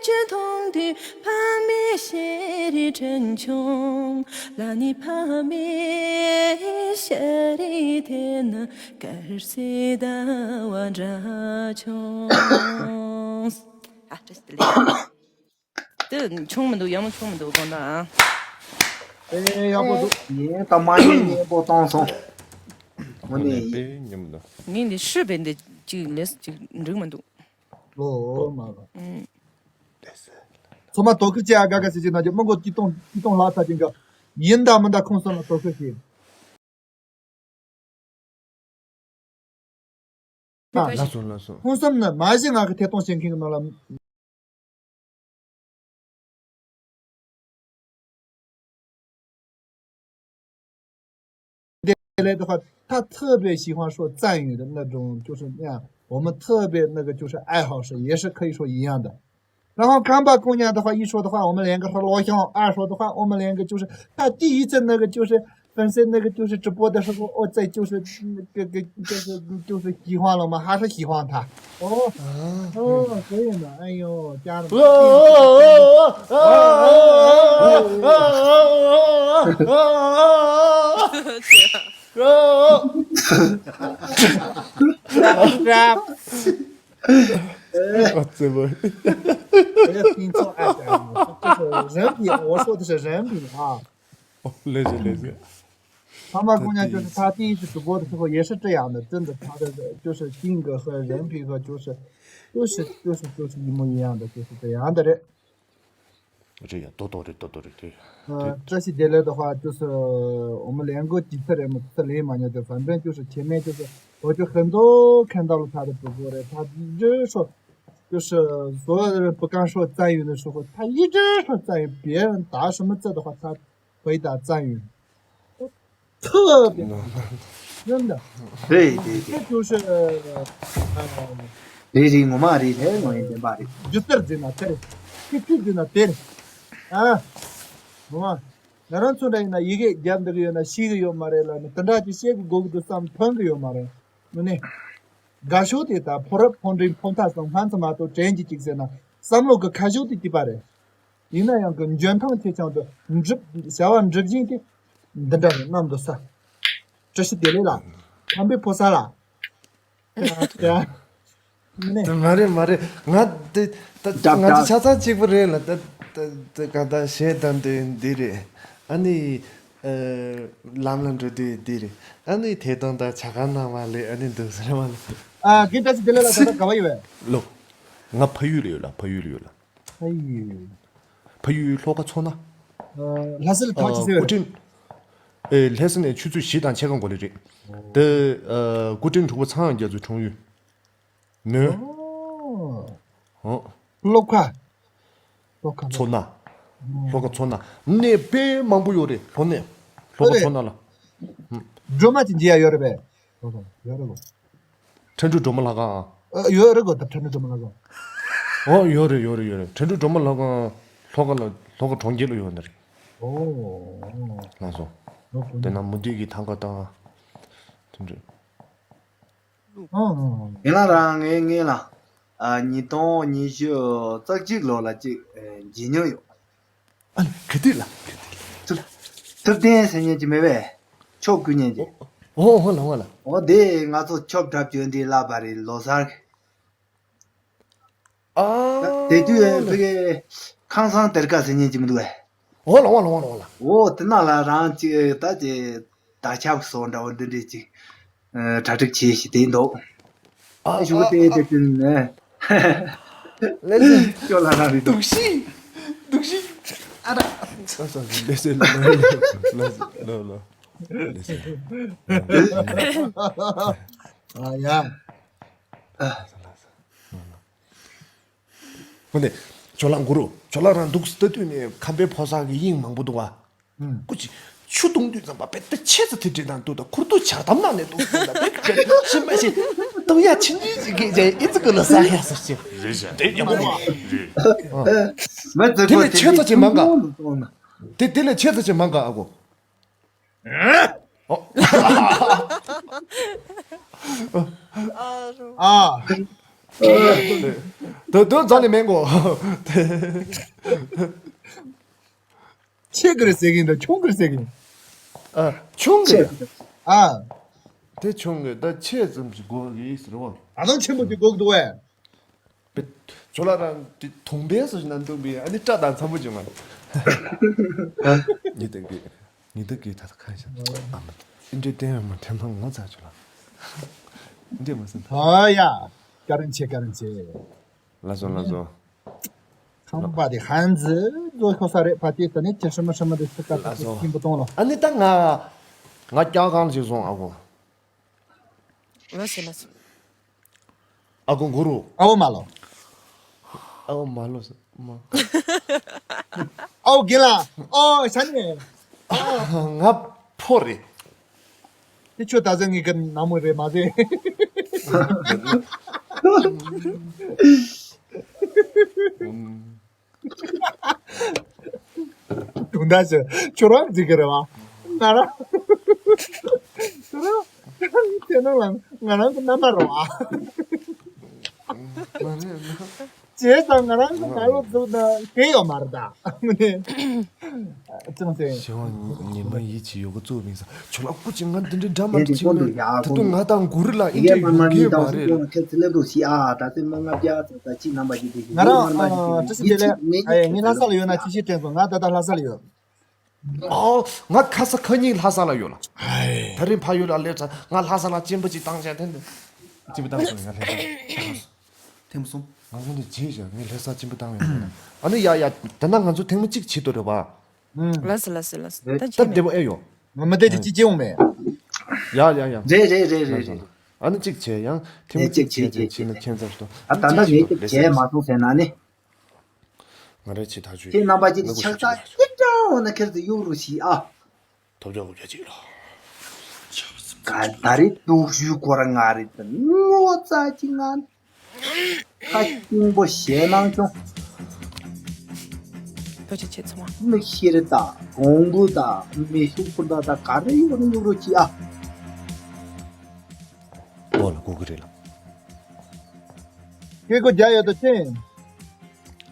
ཅུ་མཐོང་དུས་ཕ་མའི་ཤེས་རིག་དྲན་བྱུང་། ལ་ནི་ཕ་མའི་ཤེས་རིག་དེ་ནི་དཀར་གསལ་ཟླ་བ་འདྲ་བྱུང་། ཨ་བཀྲ་ཤིས་བདེ་ལེགས། དེ་ཆུང་མི་འདུག་ཡང་མ་ཆུང་མི་འདུག་དགོངས་དག་ཨ། ཨེ་ཡག་པོ་འདུག་ངས་ད་མ་ཉན་ཉན་པོ་བཏང་སོང་། དངོས་གནས་ཡིན། དཔེ་ཉམས་འདུག་ངས་འདི་ཧྲི་བས་འདི་གཅིག་ལས་གཅིག་འགྲིག་མི་འདུག་ལོ་མ་ལོ། ཚང་མ་དོ་ཁུར་བྱེད་ཨ། དགའ་དགའ་ཞིག་ཞིག་ན་རྒྱུ་མི་མགོ་སྐྱིད་གཏོང་སྐྱིད་གཏོང་ལྷག་ཚར་ཅིང་ག་ཡིན་ད་མིན་ད་ཁོང་གསུམ་ལ་དོ་ཁུར་བྱེད། ལགས་སོ་ལགས་སོ། ཁོང་གསུམ་ནི་མ་གཞི་ང་གི་ཐད་གཏོང་བྱེད་མཁན་གྱི་ནང་ལ། དེ་ལས་དེ་ཁ་他特别喜欢说藏语的那种，就是那样，我们特别那个就是爱好是，也是可以说一样的。然后干巴姑娘的话，一说的话，我们连个是老乡；二说的话，我们连个就是他第一次那个就是粉丝那个就是直播的时候，我在就是那个个就是就是喜欢了吗？还是喜欢他？哦哦，可以呢，哎呦，家人们。我怎么？不要听错，哎，就是人品，我说的是人品啊。哦，了解了解。他们姑娘就是她第一次直播的时候也是这样的，真的，她的就是性格和人品和就是，就是就是就是一模一样的，就是这样的人。 རེད་ཡ། ཏོ་ཏོ་རེད། ཏོ་ཏོ་རེད། དེ་ཡ། 呃，这些点来的话，就是我们两个几次人嘛，这里嘛，就是反正就是前面就是，我就很多看到了他的直播的，他一直说，就是所有的人不敢说赞语的时候，他一直说赞语，别人打什么字的话，他回答赞语。 特别好，真的。对对对。这就是，呃，རེད་རེད། ངོ་མ་རེད། ལས་ངོ་ཡིན་བདེན་པ་རེད། སྒྱུ་རྩལ་ཟེར་ན་དེ་རེད། ཁྱི་ཁྱི་ཟེར་ན་དེ་རེད། ཨ། ངོ་མ། ང་རང་ཚོ་འདྲ་ཡིན་ན་ཡི་གེ་རྒྱབ་འདི་གི་ཡོད་ན་ཤེས་གི་ཡོད་མ་རེད་ལ་ནི། དེ་འདྲ་ཅིག་བཤད་གི་དགོས་གི་འདུག་བསམ་ཐོན་གི་ཡོད་མ་རེད། ནི་ནི། དགའ་ཤོས་དེ་ད་ཕོ་རབ་ཕོ་འབྲིང་ཕོ་མཐའ་གསུམ་སྨན་ཚ་མ་གཏོགས་དྲན་གྱི་ཅིག་ཟེར་ན་བསམ་བློ་གི་ཁ་ཤོག་དེ་སྐྱིད་པ་རེད། ཡིན་ན་ཡང་གི་འཇོན་ཐང་ཆེ་ཆུང་དུ་འགྲུབ་བྱ་བ་འགྲུབ་བཞིན་དེ་འདི་འདྲ་རེད། གནམ་དུ་ས་བཀྲ་ཤིས་བདེ་ལེགས་ལ་ཁམས་པའི་ཕོ་གསར་ལ། ཡ་ཡ། ནས། མ་རེད། མ་རེད། ང་དེ་ད་ང་ཚོ་ཆ་ཚང་གཅིག་པ་རེད་ལ། ད་ད་ད་ག་ད་གཞས་བཏང་དུས་འདི་རེད། ཨ་ནི་ཨ་ལམ་ལ་འགྲོ་དུས་འདི་རེད། ཨ་ནི་དེ་དང་ད་ཇ་ཁང་ནང་མ་ལས་ཨ་ནི་འདུག་ཟེར་མ་ལས། ཨ་གི་ད་ཅི་དེ་ལས་ལ་ད་ད་ག་བ་ཡོད་བས། ལོ། ང་ཕ་ཡུལ་ལ་ཡོད་ལ། ཕ་ཡུལ་ལ་ཡོད་ལ། ཕ་ཡུལ། ཕ་ཡུལ་ལྷོ་ཁ་མཚོ་སྣ། ལྷ་སར་ཐག་ཆེ་ཨ་ཟེར་སྐུ་བས། ཕྲེང་། ཨེ་ལྷ་ས་ནས་ཆུ་ཚོད་བཞི་དང་ཕྱེད་ཀ་འགོར་ལེ་རེད། དེ་ཨ་སྐུ་ཕྲེང་དྲུག་པ་ཚངས་དབྱངས་རྒྱ་མཚོའི་འཁྲུངས་ཡུལ། མོན། ཨོ། ཨོ། ལྷོ་ཁ། ལྷོ་ཁ། མཚོ་སྣ། ལྷོ་ཁ་མཚོ་སྣ། གནས་དཔེ་མང་པོ་ཡོད་རེད། ལྷོ་གནས། ལྷོ་ཁ་ཨ་རེད། མཚོ་སྣ་ལ། སྒྲོལ་མ་ཅིག་མཇལ་ཡ་ཡོད་རེད་པས། ལྷོ་ཁ་ཡོད་རེད་གོ། ཁྲ་འབྲུག་སྒྲོལ་མ་ལྷ་ཁང་། ཨ་ཡོད་རེད་གོ། ད་ཁྲ་འབྲུག་སྒྲོལ་མ་ལྷ་ཁང་། ཨོ་ཡོད་རེད། ཡོད་རེད། ཡོད་རེད། ཁྲ་འབྲུག་སྒྲོལ་མ་ལྷ་ཁང་། ལྷོ་ཁ་ལ་ལྷོ་ཁ་གྲོང་ཁྱེར་ལ་ཡོད་ནི་རེད། ཨོ། ལགས་སོ། ལོ་དེ་ན་མུ་ཏིག་གི་ཐང་ག་དང་། དེ་འདྲ། ཨང་། ཡིན་ན་རང་ངའི་ངའི་ལ། ཨ་ཉིས་སྟོང་ཉི་ཤུ་རྩ་གཅིག་ལོ་ལ་ཅིག་ཨེ་མཇལ་མྱོང་ཡོད། ཨ་ནི་ག་དུས་ལ་ག་དུས་ལ། ཐུབ་ཐུབ་བསྟན་ཟེར་མཁན་ཅིག་མེད་པས། ཆོབ་རྒྱག་མཁན་ཅིག་ཨོ་ཨོ་ལ་ཨོ་ལ། ཨོ་དེ་ང་ཚོ་ཆོབ་གྲབས་བྱོན་དེ་ལབ་པ་རེད། ལོ་གསར། ཨ་དེ་དུས་ལ། ཕ་གི་ཁང་བཟང་སྡེར་ཁ་ཟེར་མཁན་ཅིག་མི་འདུག་གས། ཨོ་ལ་ཨོ་ལ་ཨོ་ལ་ཨོ་ལ། ཨོ་དེ་ནང་ལ་རང་ཅིག་ད་ཅིག་ད་ཆབ་སོགས་འདྲ་བོ་འདི་འདྲས་ཅིག་ཨ་གྲ་སྒྲིག་བྱས་ཤིག་དེ་འདུག་ཨ་ཨ་ཞུ་ཨ་དེ་ཨ་དེ་དེ་ནས། ལགས་སོ། ཅོ་ལ་རང་རེད་འདུག་སྡུག་ཤི། སྡུག་ཤི། ཨ་ར། ལགས་སོ། ལགས་སོ། ལགས་སོ། ལགས་སོ། ལགས་སོ། ལགས་སོ། ཨ་ཡ། ཨ། ལགས་སོ། ལགས་སོ། ལགས་སོ། ཧོ་ནས། ཇོ་ལགས་གུ་རུ། ཇོ་ལགས་རང་འདུག་ལྟ་དུས་ནས་ཁམས་པའི་ཕོ་གསར་གྱི་དབྱིངས་མང་པོ་འདུག་བ། ཨུམ། སྐུ་མཁྱེན། ཆུ་བཏུང་དུས་ཙམ་པ་བེད་ད་ཆེ་ཙི་དེ་འདྲེ་དང་འདུག་ད་ཁུར་ཏུ་ཇ་དམ་ནང་ནས་འདུག་ད་བེད་བེད་ཤི་མ་ཤི། བཏུང་ཡ་ཆུང་ཆུང་ཅིག་གིས་ཇ་ཨི་ཙི་ཀུ་ལ་ས་ཡ་ས་ཤི། རེད་ཤག་དེ་ཉམ་པོ་མ། རེད། མ་ཙི་དེ་ལས་ཆེ་ཙི་ཅིག་མང་ག་ཨ་གོ། དེ་དེ་ལས་ཆེ་ཙི་ཅིག་མང་ག་ཨ་གོ། ཨ། ད་དུང་རྩ་ནས་མེད་གོ། ཆེ་གི་རེད་ཟེར་གི་ཡིན་ད་ཆུང་གི་རེད་ཟེར་གི་ཡིན། ཨ། ཆུང་གི་རེད། ཨ། དེ་ཆུང་གི་ད་ཆེ་ཙམ་ཞིག་དགོས་གི་ཟེར་བ། ད་དུང་ཆེན་པོ་ཅིག་དགོས་གི་འདུག་བས། པེ། ཇོ་ལགས་རང་དེ་དུང་པའི་སོ་ཞིག་ན་འདུག་པའི་ཨ་ནི་སྐྲ་དང་འཚམ་པོ་བྱུང་ང་། ཉི་ཟླ་གི། ཉི་ཟླ་གི་ད་ལྟ་ཁ་ཤས་ཨ་མ་ཨིན་དྲི་བསྟན་མ་ཐེམ་ཐང་ངོ་ཚ་ཇོ་ལགས། ཨིན་དྲི་མ་སེམས་ཐང་། ཨ་ཡ། བཀའ་དྲིན་ཆེ་བཀའ་དྲིན་ཆེ། ལགས་སོ་ལགས་སོ། ཁང་པ་དེ་ཧན་ཛི་ཛོ་ཁོ་ས་རེད་ཕ་ཏི་ས་ནི་ཅི་ཧྲི་མ་ཧྲི་མ་དེ་སི་ཀ་ལགས་སོ། ཐིམ་པོ་གཏོང་ལོ། ཨ་ནི་ད་ང་ང་སྐྱག་གང་ཞིག་སོང་ཨ་གོ། ལགས་སོ་ལགས་སོ། ཨ་ཁུ་གུ་རུ། ཨའོ་མ་ལོ། ཨའོ་མ་ལོ་ཟེར་མ། ཨའོ་དགེ་ལགས། ཨོ་ཤ་ནེ། ང་ཕོ་རེད། དེ་ཁྱོད་ད་ཟེར་ངེས་ཀྱི་ནང་མོ་རེད་མ་ཟེར། དུང་ཟླ་ཞིག་ཁྱོད་རང་འཛིན་གི་རེད་བ། ང་རང་། ཁྱོད་རང་། དེ་ནང་ལ་ང་རང་གི་རྣམ་པ་རེད་བ། མ་རེད་ན། བྱས་ཙང་ང་རང་གི་ནང་ལོགས་འཛུལ་ན་དེ་ཡོད་མ་རེད་ད། ཅང་ཏེ། ཞེ་བ་ཉི་མ་ཡིད་ཆེས་ཡོད་གི་གཙོ་བོ་ཡིན་ས། ཁྱོད་ལ་སྐུ་མཁྱེན་ང་འདི་འདྲའི་འདྲ་མ་ཅིག་ནི་ད་དུང་ང་དང་གུ་རུ་ལ་ཨིན་དྲི་ཡོང་གི་མ་རེད། ང་རང་ཨ་ཏྲ་སི་ཏེ་ལེ་ཨ་ཡེ་ངའི་ལྷ་ས་ལ་ཡོད་ན་ཅི་ཞིག་དྲན་སོང་། ང་ད་ལྟ་ལྷ་ས་ལ་ཡོད། ཨོ། ང་ཁ་ས་ཁ་ཉིན་ལྷ་ས་ལ་ཡོད་ལ། ད་རིང་ཕ་ཡུལ་ལ་སླེབས་ཚར། ང་ལྷ་ས་ལ་གཅིན་པ་ཅིག་བཏང་བྱས་དེ་འདི། གཅིན་པ་བཏང་སོང་ང་ལྷ་ས། ཐེངས་གསུམ། ང་ཚོ་འདི་བརྗེད་བཞག་ངས་ལྷ་ས་གཅིན་པ་བཏང་ཡོད་ཟེར་ན། ཨ་ནི་ཡ་ཡ་ད་ན་ང་ཚོ་ཐེངས་མ་གཅིག་བྱེད་དོ་རེད་པ། ལགས་སོ་ལགས་སོ་ལགས་སོ། ད་ད་བདེ་པོ་ཨེ་ཡོད། ང་མི་བདེ་ཅིག་ཅི་ཅི་ཡོང་མེད། ཡ་ཡ་ཡ། རེད་རེད་རེད་རེད་རེད། ཨ་ནི་གཅིག་བྱས་ཡང་ཐེངས་མ་གཅིག་བྱས་བྱས་བྱས་ན་ཁྱད་མཚར་ཏོ། ཨ་ད་ལྟ་ངས་གཅིག་བྱས་མ་སོང་ཟེར་ན་ནི། ང་རའི་ཆེ་ཐག་ཆོད་ཁྱེད་རྣམ་པ་ཅིག་ཆགས་ས་སྐྱིད་ཀྲང་འོ་ན་ཁྱེར་དུ་གཡུག་རུ་ཞིག་ཨ། ཐོབ་ཆོག་གོ་རྒྱ་ཅིག་ལོ། ག་ད་རེ་སྡུག་ཤུལ་ཁོ་ར་ང་རེ་ད་ངོ་ཚ་ཅིག་ང་ཁ་སྐྱིང་པོ་ཞེད་སྣང་ཅུང་། ཐུགས་རྗེ་ཆེ་ཚང་མ། མི་ཤེར་ད་གོང་བུ་ད་མི་ཤུགས་པོ་ད་ད་ག་རེ་གཡུག་རུ་གཡུག་རུ་ཅིག་ཨ། ཨོ་ལ་གོ་གི་རེད་ལ། སྐད་གོ་རྒྱ་ཡོད་དོ་ཅན།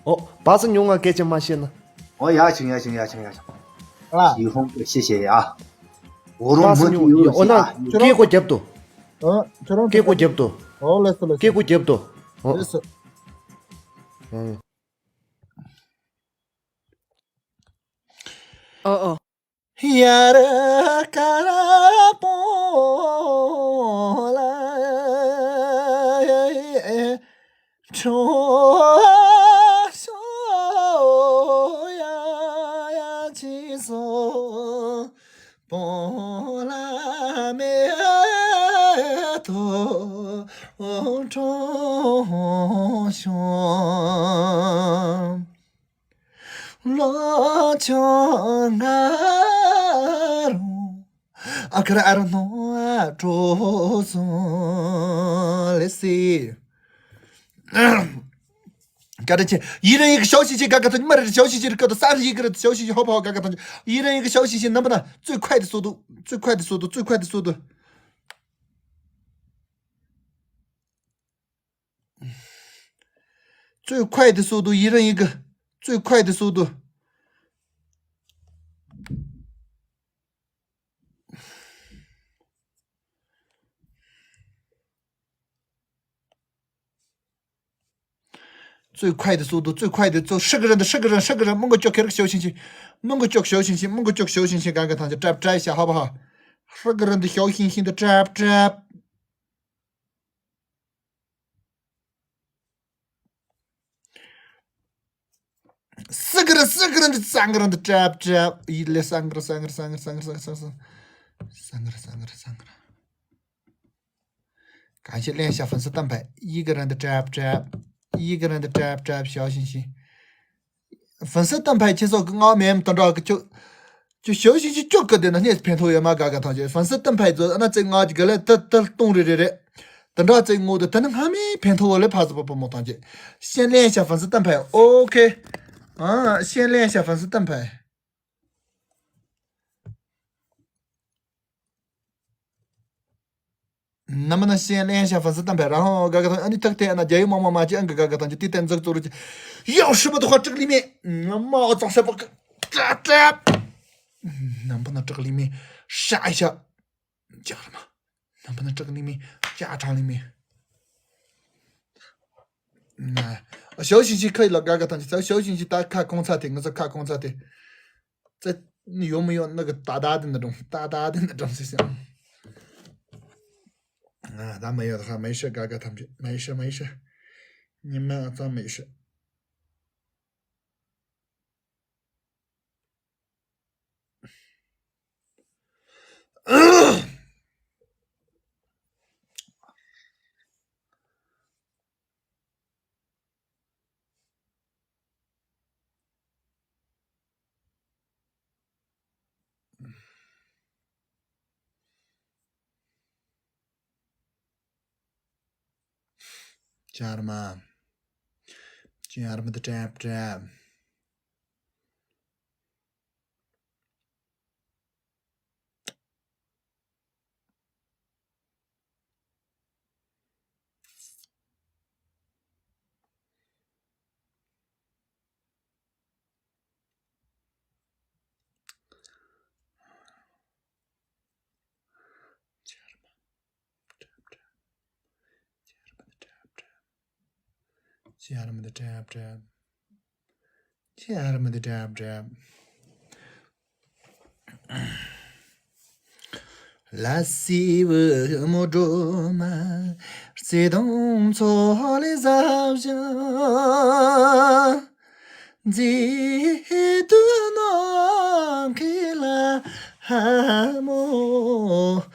ཨོ། བ་ས་ཉུང་ང་སྐད་ཆ་མ་བཤད་ན། ཨོ་ཡ་བྱུང་ཡ་བྱུང་ཡ་བྱུང་ཡ་བྱུང་། ཨ། ཞི་ཧོང་གི་ཤེས་བྱེད་ཡ། འོ་རུང་བ་ས་མུ་ཉུང་ཏི་ཡོ་ཡོ་ཨོ་ན་ཨ། ཁྱོད་རང་སྐད་གོ་རྒྱབ་ཏོ། ཨོ་ཁྱོད་རང་སྐད་གོ་རྒྱབ་ཏོ། ཨོ་ལེ་སོ་ལེ་སོ། སྐད་གོ་རྒྱབ་ཏོ། ཨོ། ཡ་ཡ། ཨོ་ཨོ། ཡར་ཀ་ར་པོ་ལ་ཁྲོ་ཤོ་ཡ་ཡ་ཅི་སོ་པོ་ལ་མེ་ཏོ་ཁྲོ་ཤོ། ལོ་ཆུང་ང་རུ་ཨ་ཁ་ར་ཨ་རུ་ནོ་ཨ་གྲོ་སོང་ལེ་སི། བཀའ་དྲིན་ཆེ། ཡིན་རང་ཡིན་གི་ཞའོ་ཞིང་ཆེན་ག་ག་ཐོན་མ་རེད། ཞའོ་ཞིང་ཆེན་རི་ཀ་ཏོ་ས་རི་ཡིན་གི་རེད། ཞའོ་ཞིང་ཆེན་ཧོ་པ་ཧོ་ག་ག་ཐོན། ཡིན་རང་ཡིན་གི་ཞའོ་ཞིང་ཆེན་རྣམ་པ་ན་最快的速度，最快的速度，最快的速度。 最快的速度，一人一个，最快的速度。最快的速度，最快的，就十个人的，十个人，十个人，མང་པོ་ཅོག་ཁེར་ཞའོ་ཞིང་ཆེན། མང་པོ་ཅོག་ཞའོ་ཞིང་ཆེན། མང་པོ་ཅོག་ཞའོ་ཞིང་ཆེན། གང་གི་ཐང་ཆ་ཀྲབ་ཀྲབ་ཤ་ཧ་པ་ཧ། 十个人的小星星的 ཀྲབ་ཀྲབ། 四个人，四个人的，三个人的，ཀྲབ་ཀྲབ། ཡིན་ལེ། 三个人，三个人，三个人，三个人，三个人，三个人，三个人。感谢链下粉丝灯牌，一个人的 ཀྲབ་ཀྲབ། 一个人的 ཀྲབ་ཀྲབ，小星星。 粉丝灯牌ཁྱེད་ཚོ་གི་ངག་མེད་དུ་འདྲ་གི་ཅུ། ཅུ་ཞའོ་ཞིང་ཆེན་ཅུ་གི་དེ་ན་སྙེད་ཕན་ཐོགས་ཡོད་མ། ག་ག་ཐང་ཆེ་粉丝灯牌ཚོ་ཨ་ན་ཙེ་ངག་གི་ག་ལེ་ད་ད་གཏོང་རེ་རེ་རེད། དུ་འདྲ་ཙེ་ངོ་དུ་དེ་ནི་སྔ་མའི་ཕན་ཐོགས་ལས་ཕ་ཟི་པ་པ་མོ་ཐང་ཆེ། 先练一下粉丝灯牌，OK。 ཨ་先练一下粉丝灯牌。 那么呢，先练一下粉丝灯牌，然后刚刚他，你特点呢，也有么么么，这样个刚刚他就地点这个做了，要什么的话，这个里面，嗯，毛早上不，这这，嗯，能不能这个里面杀一下，叫什么？能不能这个里面加长里面？那小星星可以了，刚刚他就小星星打卡公差的，我是卡公差的。 这你有没有那个大大的那种，大大的那种，就像，啊，咱没有的话，没事，嘎嘎他们去，没事没事，你们咱没事。 ཅར་མ། ཅར་མ་དང་ཀྲབ་ཀྲབ། ཅི་ཨ་ར་མ་འདི་ཀྲབ་ཀྲབ། ཅི་ཨ་ར་མ་འདི་ཀྲབ་ཀྲབ། ལ་སི་བུ་མོ་སྒྲོལ་མ། བརྩེ་དུང་མཚོ་ལས་ཟབ་ཞིང་། མཛེས་སྡུག་ནམ་མཁའི་ལྷ་མོ།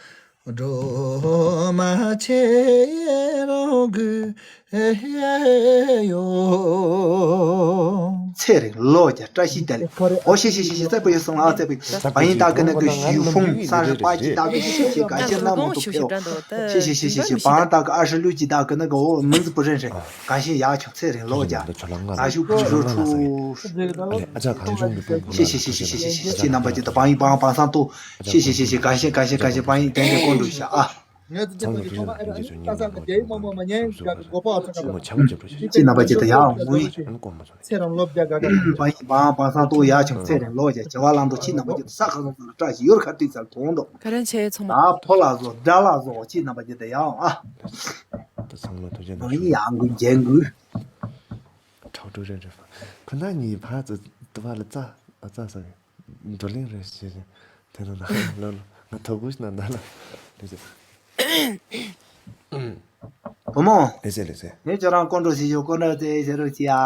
སྒྲོལ་མ་ཁྱེད་རང་གི་ཡོད། ཚེ་རིང་ལོ་བརྒྱ་བཀྲ་ཤིས་བདེ་ལེགས། ཨོ་ཤེ་ཤེ་ཤེ་ཤེ། ཚེ་པོ་ཡོད་སོང་ཨ། ཚེ་པོ་བ་ཡིན་ད་གི་ནི་གི་ཞུ་ཧྥུང་ས་རི་པ་ཅི་ད་གི་ཤེ་ཤེ་ག་ཤེ་ན་མོ་ཐུག་ཕེའོ། ཤེ་ཤེ་ཤེ་ཤེ་ཤེ། བ་ད་གི་ཨ་ཧྲི་ལུ་ཅི་ད་གི་ནི་གི་འོ་མིང་ཟི་པུ་རེན་རེ། ག་ཤེ་ཡག་ཆོག་ཚེ་རིང་ལོ་བརྒྱ། ཨ་ཞུ་གི་ཞུ་ཁྲུ། ཤེ་ཤེ་ཤེ་ཤེ་ཤེ། ཁྱེད་རྣམ་པ་ཅི་ད་བ་ཡིན་བང་བང་སང་ཏོ། ཤེ་ཤེ་ཤེ་ཤེ་ཤེ་ཤེ། ག་ཤེ་ག་ཤེ་བ་ཡིན་དེ་འདྲ་ཀོང་འགྲོ་ཤ་ཨ། ཅི་རྣམ་པ་ཅི་ད་ཡག་ངུ་ཡིན། བ་ཡིན་བང་བང་སང་ཏོ་ཡག་ཆོག་ཚེ་རིང་ལོ་བརྒྱ། ག་ག་ཐང་ཅི་ད་བ་ཡིན་བང་བང་སང་ཏོ་ཡག་ཆོག་ཚེ་རིང་ལོ་བརྒྱ། བྱ་བ་ལང་ཏོ་ཁྱེད་རྣམ་པ་ཅི་ད་ས་ཁ་སང་ས་ལ་བཀྲ་ཤིས་ཡོད་ཁ་ཏི་ཚ་ལ་ཐོང་ཏོ། ད་ཕོ་ལ་བཟོ་དགྲ་ལ་བཟོ་ཁྱེད་རྣམ་པ་ཅི་ད་ཡག་ཨ། ད་ཚང་མ་ཐུགས་རྗེ་གནང་། ཡང་དགོས་མཇལ་དགོས། ཁྲའོ་ཀྲུའུ་རེན་རེད་པ། ཁོ་ན་གཉིས་ཕར་ཙི་ཏི་བ་ལ་རྩ་ཨ་རྩ་ས་གི་བགྲོ་གླེང་རེ་བྱེད་ཅིང་། དེ་ནང་ན་ལོ་ལོ་ང་ཐོག་གུ་ཤི་ན་ན་ལ་ལེ་ཟེར། བུ་མོ། ལེ་ཟེར་ལེ་ཟེར། ངས་ཁྱོད་རང་ཀོང་ཀྲོ་ཞིག་ཞོག་ཀོང་ཀྲོ་དེ་ཟེར་རོགས་གྱིས་ཨ།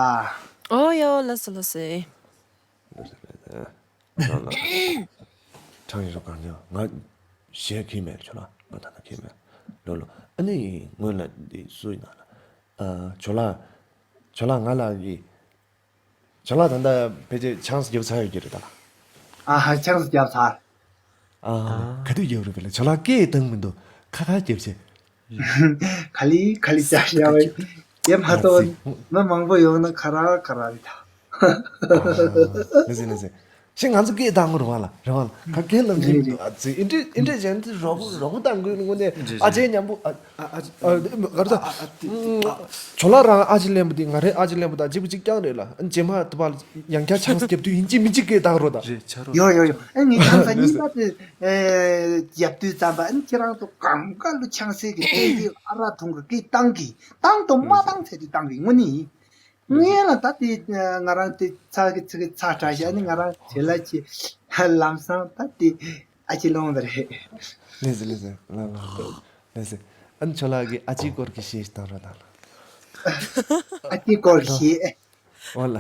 ཨོ་ཡོ་ལགས་སོ་ལགས་སོ། ལེ་ཟེར་ལེ་ཟེར། ཁྱོད་ལ། ཁྲང་ཡིན་རོགས་གང་ཡོད་ང་གཞས་ཁྱེར་མེད་ཁྱོད་ལ་ང་ད་ལྟ་ཁྱེར་མེད། ལོ་ལོ། ཨ་ནི་སྔོན་ལ་འདི་སུ་ཡིན་ན་ལ། ཨ་ཁྱོད་ལ། ཁྱོད་ལ་ང་ལ་གི་ཁྱོད་ལ་ད་ལྟ་ཕལ་ཆེར་ཆང་ས་རྒྱབ་ཚར་ཡོད་ཀྱི་རེད་ད་ལ། ཨ་ཧ་ཆང་ས་རྒྱབ་ཚར། ཨ་ག་དུས་རྒྱབ་རེད་པས་ལ། ཁྱོད་ལ་སྐད་བཏང་མི་འདུག་ཁ་ཁ་རྒྱབ་ཆེ། ག་ལི་ག་ལི་ཅག་ཡ་བའི་རྒྱབ་མ་གཏོགས་མི་མང་པོ་ཡོང་ན་ཁ་ར་ཁ་ར་རེད་ད། ལེ་ཟེར་ལེ་ཟེར། ཤི་ང་ཚོ་སྐད་བཏང་གི་རེད་བ་ལ་རེད་བ་ལ། ཁ་སྐད་ལམ་རེད་ཤིག་རེད། ཨ་ཙི་ཨིན་དྲི་ཨིན་དྲི་ཅན་ཙི་རོགས་རོགས་བཏང་དགོས་ནི་དངོས་གནས། རེད་ཨ་ཅེ་རེད། མཉམ་པོ་ཨ། ཨ་ཨ་ཨ་ག་རེ་ད། ཨ་ཨ་ཏི་ཏི་ཨ། ཇོ་ལགས་རང་ཨ་ཅེ་ལེན་པོ་དེ་ང་རེ་ཨ་ཅེ་ལེན་པོ་དང་གཅིག་པ་གཅིག་རྐྱང་རེད་ལ། ཨ་རྗེས་མ་དུ་བ་ལ་ཡང་བསྐྱར་ཆང་ས་རྒྱབ་དུས་ཡིན་གཅིག་མིན་གཅིག་སྐད་བཏང་རོགས་ད། རེད་ཆ་རོགས། ཡོ་ཡོ་ཡོ། ཨ་ངས་ཆང་ས་གཉིས་པ་དེ་ཨེ་རྒྱབ་དུས་ཙམ་པ་ཨ་ཁྱེད་རང་ཚོ་གང་ག་ལུ་ཆང་ས་གི་སྐད་དེ་ཨ་རག་འཐུང་གི་སྐད་བཏང་གི་བཏང་དང་མ་བཏང་ཚད་དེ་བཏང་གི་དངོས་གནས་ཡིན། ངས་ལ་ད་དེ་ང་རང་དེ་ཚ་གི་ཚ་གི་ཚ་དྲག་ཤག་ནི་ང་རང་བྱེད་ལ་ཆེ་ལམ་སང་ད་དེ་ཨ་ཅེ་ལོང་བ་རེད། ལེ་ཟེར་ལེ་ཟེར་ལ་ལ་ལེ་ཟེར། ཨ་ནི་ཁྱོད་ལགས་ཀྱི་ཨ་ཅེའི་སྐོར་གྱི་གཞས་ཤིག་བཏང་རོགས་གནང་ལ། ཨ་ཅེའི་སྐོར་གཞས། འོ་ལ།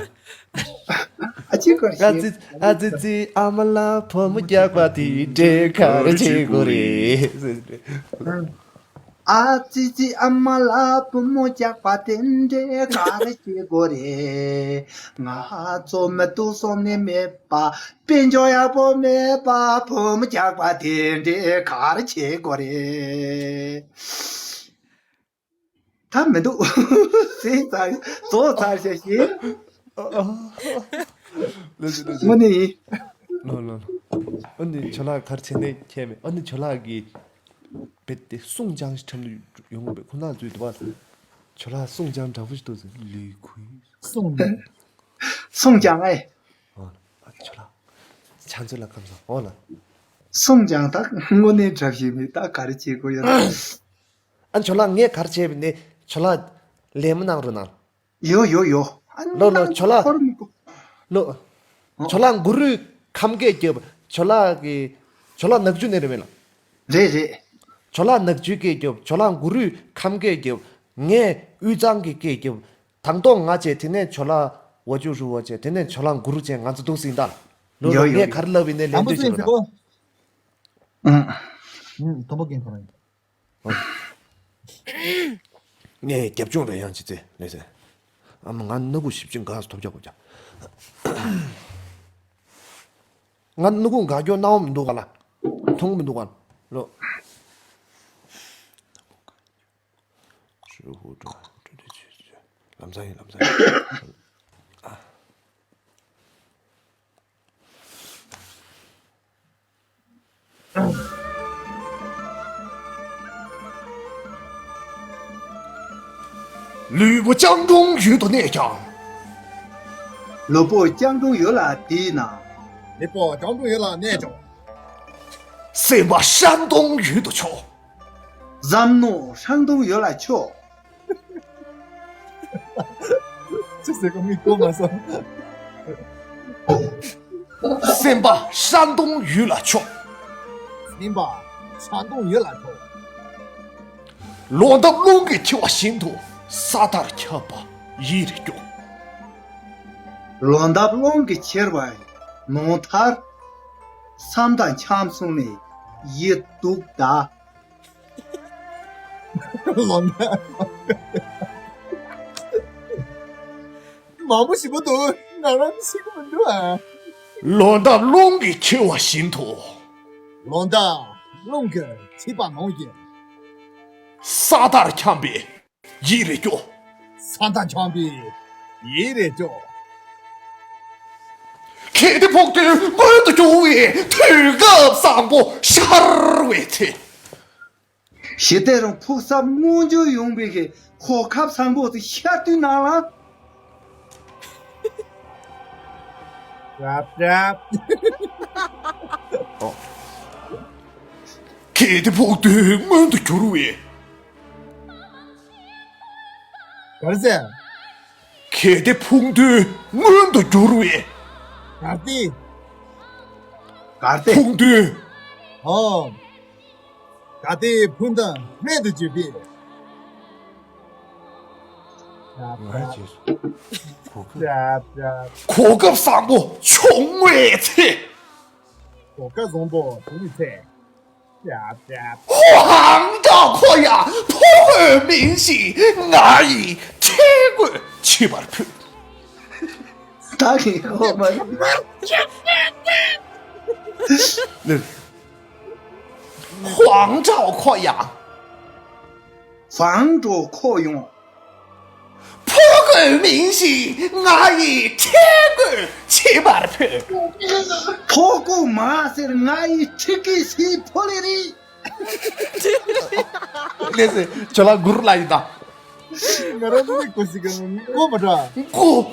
ཨ་ཅེའི་སྐོར་ཨ་གཞས། ཙི་ཨ་ཙི་ཙི་ཨ་མ་ལགས་བུ་མོ་རྒྱགས་པ་དེ་འདྲའི་ག་རེ་བྱེད་དགོས་རེད། ཨ་ཙི་ཙི་ཨ་མ་ལགས་བུ་མོ་རྒྱགས་པ་དེ་འདྲའི་ག་རེ་བྱེད་དགོས་རེད། ང་ཚོ་མི་ཐུག་སོང་ནི་མེད་པ། དཔལ་འབྱོར་ཡག་པོ་མེད་པ། བུ་མོ་རྒྱགས་པ་དེ་འདྲའི་ག་རེ་བྱེད་དགོས་རེད། ད་མི་འདུག་ཟས་ཚར། རྫོགས་ཚར་ཤག་ཤི། ལོ་ལོ་ལོ། དངོས་གནས་ཡིན། ལོ་ལོ་ལོ། ཨ་ནི་ཁྱོད་ལགས་ག་རེ་བྱས་ནས་ཁྱེར་མེད། ཨ་ནི་ཁྱོད་ལགས་ཀྱི་བེད་དེ་སུང་ཅང་ཞིག་འཁྲབ་ནས་ཡོང་དགོས་པས་ཁོ་ན་འཛུལ་འདུག་བ། ཁྱོད་ལགས་སུང་ཅང་འདྲ་པོ་ཞིག་འདུག་ཟེར་ལུས་ཁུའི། སུང་ཅང་། སུང་ཅང་ཨེ། ཨོ་ལ། ཨ་ཁྱོད་ལགས་ཆང་ཚོད་ལ་ཁམས་སང་ཨོ་ལ། སུང་ཅང་ད་དངོས་གནས་འཁྲབ་ཤེས་མེད། ད་ག་རེ་བྱེད་དགོས་ཡོད་ན། ཨ་ཁྱོད་ལགས་ངས་ག་རེ་བྱས་པ་ནི་ཁྱོད་ལགས་ལན་མོ་གནང་རོགས་གནང་། ཡོ་ཡོ་ཡོ། ཨ་ལོ་ལོ་ཁྱོད་ལགས། ཁོར་མི་གོ་ལོ། ཨོ། ཁྱོད་ལགས་གུ་རུའི་ཁམས་སྐད་རྒྱབ། ཁྱོད་ལགས་ཀྱི་ཁྱོད་ལགས་ནག་ཆུ་ནས་རེད་མེད་ལ། རེད་རེད། ཁྱོད་ལགས་ནག་ཆུའི་སྐད་རྒྱབ། ཁྱོད་ལགས་གུ་རུའི་ཁམས་སྐད་རྒྱབ། ངས་དབུས་གཙང་གི་སྐད་རྒྱབ། དང་ཐོག་ང་བྱས་དེ་ནས་ཁྱོད་ལགས་ཝ་ཅུ་རུ་ཝ་བྱས་དེ་ནས་ཁྱོད་ལགས་གུ་རུ་བྱས་ང་ཚོ་འདུག་སེ་ཡིན་ད། ལོ་ལོ། ཡོ་ཡོ་ངས་ག་རེ་ལབ་ཡིན་ནས་ལན་དམ་པོ་འདོན་བྱེད་སེམས་རོགས་ཟེར་གོ། ཨང་། ཨང་། དམ་པོ་རྒན་ཁོ་རང་ཡིན། ངས་རྒྱབ་ལྗོངས་རེ་ཡང་ཅི་ཚེ་ལེ་ཟེར། ཨ་མ་ང་སྣ་ཁུག་ཞིབ་ཅིང་འགག་ཐོབ་རྒྱག་དགོས་ཀྱང་། ང་སྣ་ཁུག་འགག་རྒྱུ་སྣང་བ་མི་འདུག་ག་ལ། མཐོང་མི་འདུག་ག་ལ། ལོ། ལམ་སང་ཡིན་ལམ་སང་ཡིན། ལུས་པོ་སྤྱང་གྲུང་ཡུལ་དུ་གནས་ཀྱང་། ལུས་པོ་སྤྱང་གྲུང་ཡུལ་ལ་དེའི་ནང་། ལུས་པོ་སྤྱང་གྲུང་ཡུལ་ལ་གནས་ཀྱང་། སེམས་པ་ཧྲན་ཏུང་ཡུལ་དུ་ཆོག་བསམ་མནོ་ཧྲན་ཏུང་ཡུལ་ལ་ཆོག་ཅི་ཟེར་གོ་མི་གོ་མ་སོང་། སེམས་པ་ཧྲན་ཏུང་ཡུལ་ལ་ཆོག་སེམས་པ་ཧྲན་ཏུང་ཡུལ་ལ་ཆོག་ལོ་འདབ་རླུང་གིས་འཁྱེར་བ་བཞིན་དུ་ས་མཐར་འཁྱམས་པ་ཡིད་རེ་སྐྱོ། ལོ་འདབ་རླུང་གིས་འཁྱེར་བ་ནང་མཐར་ས་མཐའ་འཁྱམས་སོང་ནས་ཡིད་སྡུག་གདའ། ལོ་ན། མང་པོ་ཞིག་པོ་འདུག་ང་རང་ཤེས་ཀྱི་མི་འདུག་ཨ། ལོ་འདབ་རླུང་གིས་འཁྱེར་བ་བཞིན་དུ། ལོ་འདབ་རླུང་གིས་འཁྱེར་བ་ནང་བཞིན། ས་མཐར་འཁྱམས་པའི་ཡིད་རེ་སྐྱོ། ས་མཐར་འཁྱམས་པའི་ཡིད་རེ་སྐྱོ། གལ་ཏེ་ཕོག་དུས་མངོན་དུ་གྱུར་བའི་དུས་སྐབས་བཟང་པོ་ཤར་བའི་ཚེ། ཞི་བདེ་རང་ཕུགས་བསམ་མངོན་འགྱུར་ཡོང་བའི་གི་གོ་སྐབས་བཟང་པོ་དེ་ཤར་དུས་ནང་ལ། རབ་རབ། གལ་ཏེ་ཕོག་དུས་མངོན་དུ་གྱུར་བའི། ག་རེ་ཟེར། གལ་ཏེ་ཕུགས་འདུན་མངོན་དུ་འགྱུར་བའི། གལ་ཏེ། གལ་ཏེ། ཕུགས་འདུན། ཨོ། གལ་ཏེ་ཕུགས་འདུན་མངོན་དུ་གྱུར་པའི། ང་རྗེས་སུ་གོ་སྐབས། གོ་སྐབས་བཟང་པོ་བྱུང་བའི་ཚེ། གོ་སྐབས་བཟང་པོ་བྱུང་བའི་ཚེ། 皇朝可以啊，不会明醒，我已天官去吧。 ད་གི་ཁོ་མ། 皇朝可以啊， ཧྥང་ཀྲོའུ་ཁོ་ཡོང་། 不会明醒，我已天官去吧。 ཕོ་ཀོ་མ་ཟེར། ང་ཡི་ཁྲི་ཀི་སི་ཕོ་ལི་རི། ལེ་སེ་ཇོ་ལ་གུ་རུ་ལ་ཡིན་ད། ང་རང་ཚོ་ནི་གོ་སི་ག་ནི་གོ་མ་འདྲ། གུ་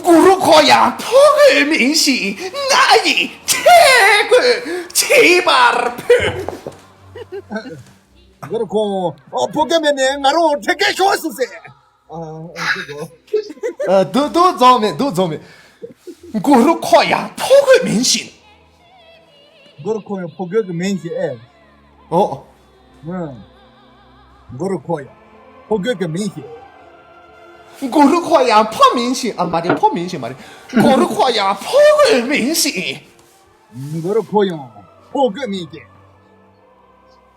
གུ་རུ་ཁོ་ཡང་ཕོ་ཀོ་མིན་ཞིག་ང་ཡི་ཁྲི་ཀོ་ཆི་བར་ཕུད། གུ་རུ་ཁོ་ཨོ་ཕོ་ཀོ་མེད་ནས་ང་རང་ཁྲི་ཀོ་ཤོར་སོང་ཟེར། ཨ། ཨ། འདུག་འདུག་འདུག་རྫོགས་མེད། འདུག་རྫོགས་མེད། གུ་རུ་ཁོ་ཡང་ཕོ་རྒོད་མིན་ཞིང་། གུ་རུ་ཁོ་ཡང་ཕོ་རྒོད་ཀྱི་མིན་ཞིང་ཨེ། ཨོ། ཨང་། གུ་རུ་ཁོ་ཡང་ཕོ་རྒོད་ཀྱི་མིན་ཞིང་། གུ་རུ་ཁོ་ཡང་ཕོ་མིན་ཞིང་། ཨ་མ་རེད། ཕོ་མིན་ཞིང་མ་རེད། གུ་རུ་ཁོ་ཡང་ཕོ་རྒོད་མིན་ཞིང་། གུ་རུ་ཁོ་ཡང་ཕོ་རྒོད་མིན་ཞིང་།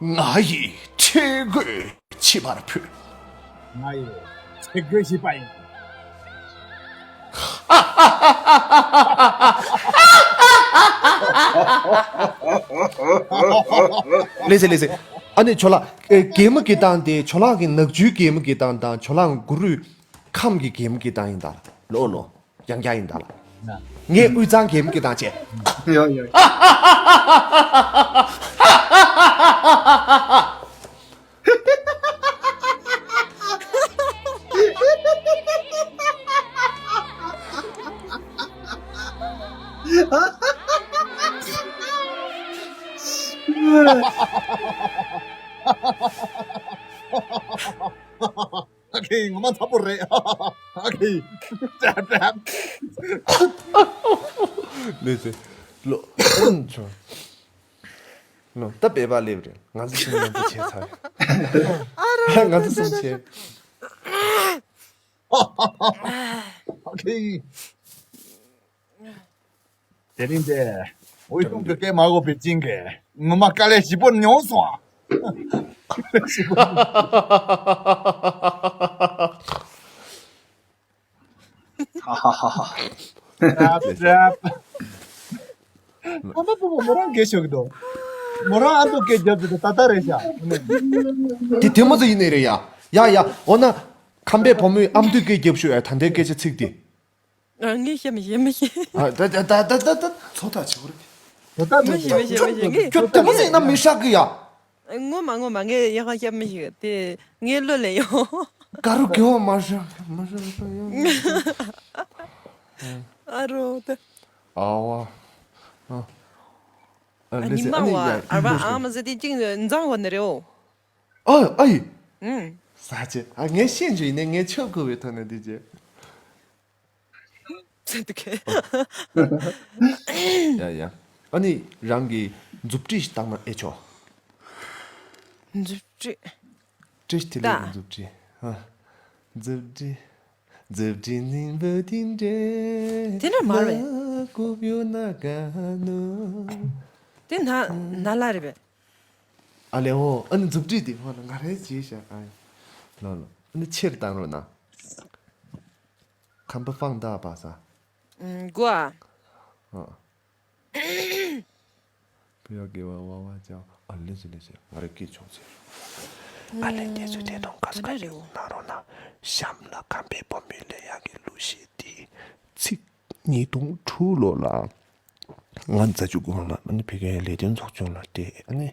ང་ཡི་ཁྲི་རྒོད་ཆི་བར་ཕུད། ང་ཡི་ཁྲི་རྒོད་ཆི་བ་ཡིན། ལེ་སེ་ལེ་སེ། ཨ་ནི་ཇོ་ལགས་ཨེ་གད་མོ་གི་སྟངས་དེ། ཇོ་ལགས་ཀྱི་ནག་ཆུའི་གད་མོ་གི་སྟངས་དང་ཇོ་ལགས་གུ་རུའི་ཁམས་ཀྱི་གད་མོ་གི་སྟངས་ཡིན་ད། ལོ་ལོ། ཡང་བསྐྱར་ཡིན་ད་ལ། ངས་དབུས་གཙང་གད་མོ་གི་སྟངས་བྱས། ཡོ་ཡོ། ཨ་ཁེ་ངོ་མ་ཚ་པོ་རེད། ཨ་ཁེ་ཀྲབ་ཀྲབ། ལེ་ཚེ་ལོ་ཆོ་ནོ་ད་པེ་པ་ལེབ་རེད། ང་ཚོ་སུམ་ཡོང་པོ་བྱས་ཚར། ང་ཚོ་སུམ་བྱས། ཨ་ཁེ། དེ་རིང་དེ་འོས་ཤོང་གི་སྐད་མ་གོ་བའི་རྐྱེན་གྱིས་ངོ་མ་དཀའ་ལས་ཞེ་པོ་མྱོང་སོང་ཨ། ཧ་ཧ་ཧ་ཧ། རབ་རབ། ཁམས་པ་ཕོ་མོ་མོ་རང་སྐད་ཤོད་ཀྱི་འདུག་མོ་རང་ཨ་མདོ་སྐད་རྒྱབ་ཀྱི་འདུག་ད་ལྟ་རེད་ཤག་དེ་དེ་མོ་ཟིག་ཡིན་ནི་རེད་ཡ། ཡ་ཡ། འོ་ན་ཁམས་པའི་ཕོ་མོས་ཨ་མདོའི་སྐད་རྒྱབ་ཤོག་ཡ། ད་ལྟའི་སྐད་ཆ་ཚིག་དེ། ཨ། ངས་བཤད་མི་ཤེས། མི་ཤེས། ཨ། ད་ད་ད་ད་ད་ད་ཚོ་ཐག་ཆོད་རེད། ད་ད་མི་ཤེས། མི་ཤེས། མི་ཤེས། ངས་ཁྱོད་དེ་མོ་ཟིག་ན་མི་ཧྲག་གི་ཡ། ངོ་མ་ངོ་མ་ངས་ཡག་པ་བཤད་མི་ཤེས། དེ་ངའི་བློ་ལ་ཡོང་། ག་རུ་གེ་བ་མ་ཧྲག་མ་ཧྲག་ཧྲག་ཡོང་། ཨ་རོ་ད། ཨ་བ། ཨ། ཨ། ཉི་མ་བ་ཨ་བ་ཨ་མ་ཟེར་དེ་ཅིག་འཛང་བ་ནི་རེད་འོ། ཨ། ཨ་ཡི། ཨུམ། ས་ཆེ། ཨ། ངས་ཤེས་རྒྱུ་ཡིན་ནས་ངས་ཆོས་གོ་བའི་ཐོག་ནས་འདི་བྱས། ཟེར་འདུག་གས། ཡ་ཡ། ཨ་ནི་རང་གི་མཛུབ་དཀྲིས་ཤིག་བཏང་ན་ཨེ་ཆོག་མཛུབ་དཀྲིས། དཀྲིས་དེ་ལས་ད། མཛུབ་དཀྲིས། ཨ། མཛུབ་དཀྲིས། མཛུབ་དཀྲིས་རྙིང་པ་དེ་འདྲས། དེ་འདྲ་མ་རེད། ལ་ཀུབ་ཡོད་ན་ག་ནོ། དེ་ན་ན་ལ་རེད་པས། ཨ་ལེ་ཧོ། ཨ་ནི་མཛུབ་དཀྲིས་དེ་ཧོ་ན་ང་རེ་བྱས་ཤག་ཨ་ཡ། ལོ་ལོ། ཨ་ནི་ཕྱིར་བཏང་རོགས་གནང་། ཁམས་པ་ཧྥང་ཏ་པ་ས། ཨུམ། གོ་ཨ། ཨ། བུ་ཡ་གེ་བ་བ་བ་ཅག་ཨ་ལེ་ཟེར་ལེ་ཟེར་ང་རེ་སྐད་ཆོག་ཟེར། ཨ་ལེ་དེ་ཚོས་དེ་དང་ཁ་སྐད་ཅིག་གནང་རོགས་གནང་། གཤམ་ལ་ཁམས་པའི་བུ་མོའི་ལས་ཡག་གི་གླུ་གཞས་དེ་ཚིག་ཉིས་སྟོང་དྲུག་ལོ་ལ། ང་རྫ་ཆུ་སྒང་ལ་ཨ་ནི་ཕ་གིའི་ལས་དོན་ཚོགས་ཆུང་ལ་བསྡད། ཨ་ནི་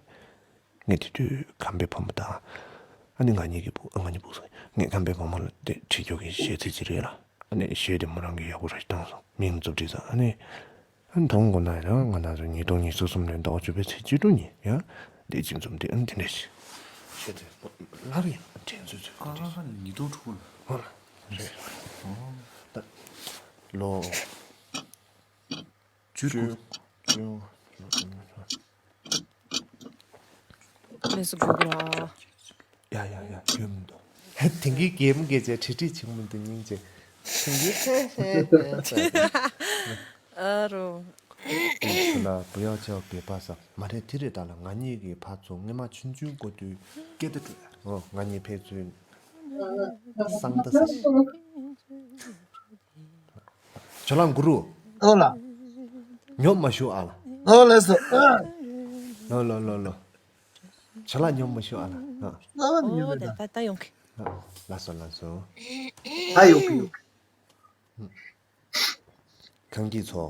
ངས་དེ་དུས་ཁམས་པའི་བུ་མོ་དང་། ཨ་ནི་ང་གཉིས་ཀྱི་བུ། ཨ། ང་གཉིས་བུ་སོང་། ངས་ཁམས་པའི་བུ་མོ་ལ་དེ་བྲིས་རྒྱུ་གི་གཞས་ཚིག་ཅིག་རེད་ལ། ཨ་ནི་གཞས་དེ་མོ་རང་གིས་ཡག་པོ་རེ་བཏང་སོང་། མིང་མཛུབ་ཁྲིད་ས། ཨ་ནི་ཨ་ནི་དང་པོ་ན་ཡང་ང་རང་ཚོ་ཉིས་སྟོང་ཉི་ཤུ་རྩ་གསུམ་ལོའི་ཟླ་བ་བཅུ་པའི་ཚེས་བཅུ་དྲུག་ཉིན་ཡང་བདེ་སྐྱིད་འཛོམས་དེ། ཨ་ནི་དེ་འདྲ་ཞིག་གཞས་དེ་སླར་ཡང་དྲན་གསོས་ཚུལ་དེ་འདྲ་ཞིག་ཨ། ཉིས་སྟོང་དྲུག་ལ། ཧོ་ལ། ད་ལོ་བཅུ་དགུ། བཅུ། ལས་སུ་དགོས་གི་ར། ཡ་ཡ་ཡ། ཡོད་མི་འདུག་ཧེ། དེང་གི་གེམ་གི་ཅེ་ཁྲིད་ཁྲིད་ཆེན་མོ་འདི་སྙིང་རྗེ། དེང་གི་ཧེ་ཧེ་ཧེ་ཟེར། ཨ་རོ། ཁྱོད་ལ་བུ་ཡག་ཅག་བེ་པ་ས་མ་རེད། དེ་རེད། ད་ལ་ང་གཉིས་ཀྱི་ཕ་ཚོ་སྔོན་མ་ཆུང་ཆུང་གོ་དུས་སྐད་དུ་བྲོས། ཨོ། ང་གཉིས་ཕེབས་ཚུན་སང་ད་ས་ཞིག་ཇོ་ལགས་གུ་རུ། ཨོ་ལ། ཉོབ་མ་ཞུ་ཨ་ལ། ཨོ་ལགས་སོ། ལོ་ལོ་ལོ་ལོ། ཇོ་ལགས་ཉོབ་མ་ཞུ་ཨ་ལ། ཨ། ཨོ་ད་ད་ད་ཡོང་གི། ལགས་སོ་ལགས་སོ། ད་ཡོང་གི་ཡོང་གི། གངས་སྐྱིད་མཚོ།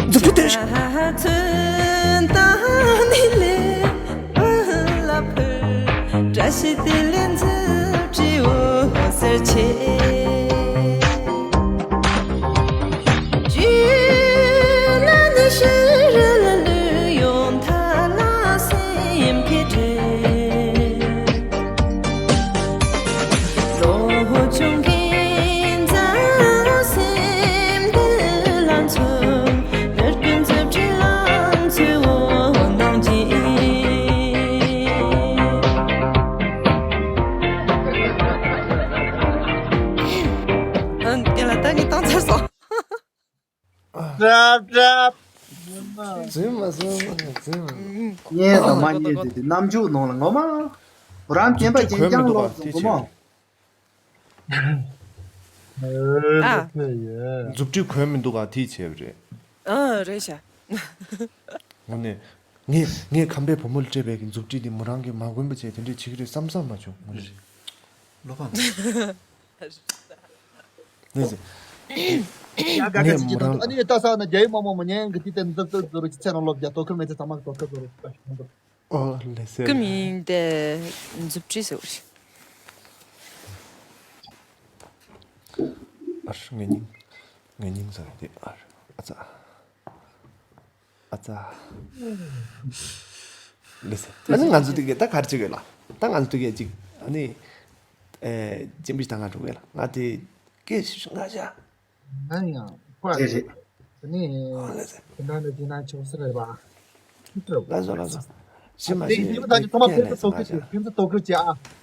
མཛུབ་ཐེལ། བཀྲ་ཤིས་བདེ་ལེགས་མཛུབ་ཁྲིད་འོད་ཟེར་ཆེ། རྒྱུད་ན་ནི་ཤི་ར་ལ་ལུས་ཡོང་ཐ་ལ་སེམས་ཀྱི་དྲན། རབ་རབ། འཛིན་མ་འཛིན་མ་འཛིན་མ། ངས་ད་མ་ཉེས་དེ་དེ་རྣམ་འགྱུར་ནང་ལ་ངོ་མ། བུ་རང་བསྟན་པ་ཅན་རྐྱང་ལོག་སོང་གོ་མོ། ཨ། མཛུབ་ཁྲིད་གོན་མི་འདུག་ག་དེ་བྱས་པ་རེད། ཨ་རེད་ཤག་དངོས་གནས། ངས་ངས་ཁམས་པའི་བུ་མོ་ལ་སྤྲད་པའི་གི་མཛུབ་ཁྲིད་འདི་མོ་རང་གིས་མ་གོན་པ་བྱས་དེ་འདྲས་བྱེད་ཀྱི་རེད་བསམ་བསམ་མ་བྱུང་། ངས་བློ་ཕམ་ནས་ཟེར། ཡ་ག་ག་ངས་ཅིག་མོ་ཅིག་རང་འདུག་ཨ་ནི་ལྟ་ས་ན་རྒྱ་ཡིག་མང་མང་མ་ཉན་གི་དེ་ལྟ་མཛུབ་ཐོལ་ཟེར་རོ་ཅི་ཚེ་རང་ལོབ་རྒྱ་དོ་ཁུར་མེད་ཚེ་ཚང་མ་གི་དོ་ཁུར་ཟེར་རོ་ཅི་ལྟ་ཞིག་མང་འདུག་ཨོ་ལེ་སེ། ཀུ་མིང་དེ་མཛུབ་ཁྲིད་ཟེར་བ་ཞིག་ཨར་ངའི་སྙིང་། ངའི་སྙིང་ཟེར་དེ་ཨར། ཨ་ཙ། ཨ་ཙ། ལེ་སེ། ཨ་ནི་ང་ཚོ་དེ་གས་ད་གར་ཅིག་ཡོད་ལ། ད་ང་ཚོ་དེ་གས་ཅིག་ཨ་ནི། ཨེ། ཅན་པི་ཞིག་ད་ང་འགྲོ་གས་ལ། ང་དེ་སྐད་ཤིག་ཤིག་ང་ཤ། ང་ཡང་ཁོ་རེད་རེད། དེ་ནི་ཨ་ལེ་སེ། དེ་འདྲ་འདྲ་དེ་ན་ཆོག་ས་རེད་པ། ལགས་སོ་ལགས་སོ། ཞི་མ་ཞི། ཁྱེད་ཚོ་ད་ནི་ཚང་མ་ཕན་ཚུན་དོ་ཁུར་བྱེད། ཕན་ཚུན་དོ་ཁུར་བྱེད་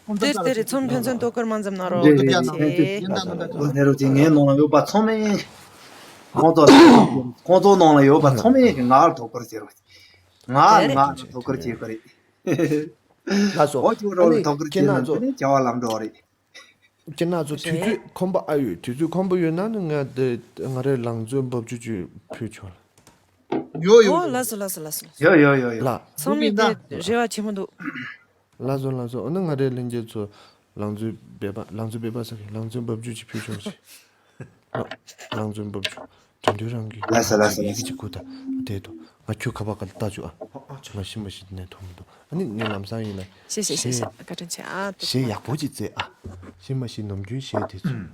ཨ། དེར་དེ་རེད། ཚོམ་ཕན་ཚུན་དོ་ཁུར་མ་འཛེམ་གནང་རོགས། རེད་རེད། ཕན་ཚུན་ཡིན་ད་ནང་ད་ཁོ་ནེ་རོ་ཅིག་ངའི་ནང་ལ་ཡོད་པ་ཚང་མས། ཁོང་ཚོ་ཁོང་ཚོ་ནང་ལ་ཡོད་པ་ཚང་མས་ང་ལ་དོ་ཁུར་བྱེད་རོགས། ང་ང་ལ་དོ་ཁུར་བྱེད་ཀྱི་རེད། ལགས་སོ། འོ་ཅོ་རོ་ལ་དོ་ཁུར་བྱེད་ན་དེ་ནི་བྱ་བ་ལམ་འགྲོ་རེད། ཁྱེད་རང་ཚོ་དུས་ཚོད་ཁོམ་པ་ཨ་ཡོད། དུས་ཚོད་ཁོམ་པ་ཡོད་ན་ནི་ང་དེ་ང་རའི་ལང་ཚོའི་འབབ་ཆུ་ཅིག་ཕུལ་ཆོག་ལ། ཡོ་ཡོ། ཨོ་ལགས་སོ་ལགས་སོ་ལགས་སོ། ཡོ་ཡོ་ཡོ་ཡོ། ལགས། ཚང་མས་དེ་རེ་བ་ཆེན་པོ་འདུག་ལགས་སོ་ལགས་སོ། ཨོ་ན་ང་རའི་ལྷན་རྒྱས་ཚོ་ལང་ཚོའི་སྦལ་པ། ལང་ཚོའི་སྦལ་པ་ཟེར་གི། ལང་ཚོའི་འབབ་ཆུ་ཅིག་ཕུལ་ཆོག་ཅིག་ལ། ལང་ཚོའི་འབབ་ཆུ། དོན་དུ་རང་གི་ལགས་སོ་ལགས་སོ་ཡི་གེ་ལགས་སོ། ཅིག་གུ་ད་དེ་དུ་ང་ཁྱོད་ཁ་པར་ག་ལ་ལྟ་བཅུག་ཨ། ཨ་ཨ་ཆོག་ང་ཤི་མ་ཤི་ནས་མཐོང་མི་འདུག་ཨ་ནི་ངས་ལམ་སང་ཡིན་ན་ཤེས་ཤེས་ཤེས་ཤེས། བཀའ་དྲིན་ཆེ་ཨ། གཞས་ཡག་པོ་ཅིག་བཙལ་ཨ། ཤི་མ་ཤི་ནམ་རྒྱུན་གཞས་དེ་ཚོ།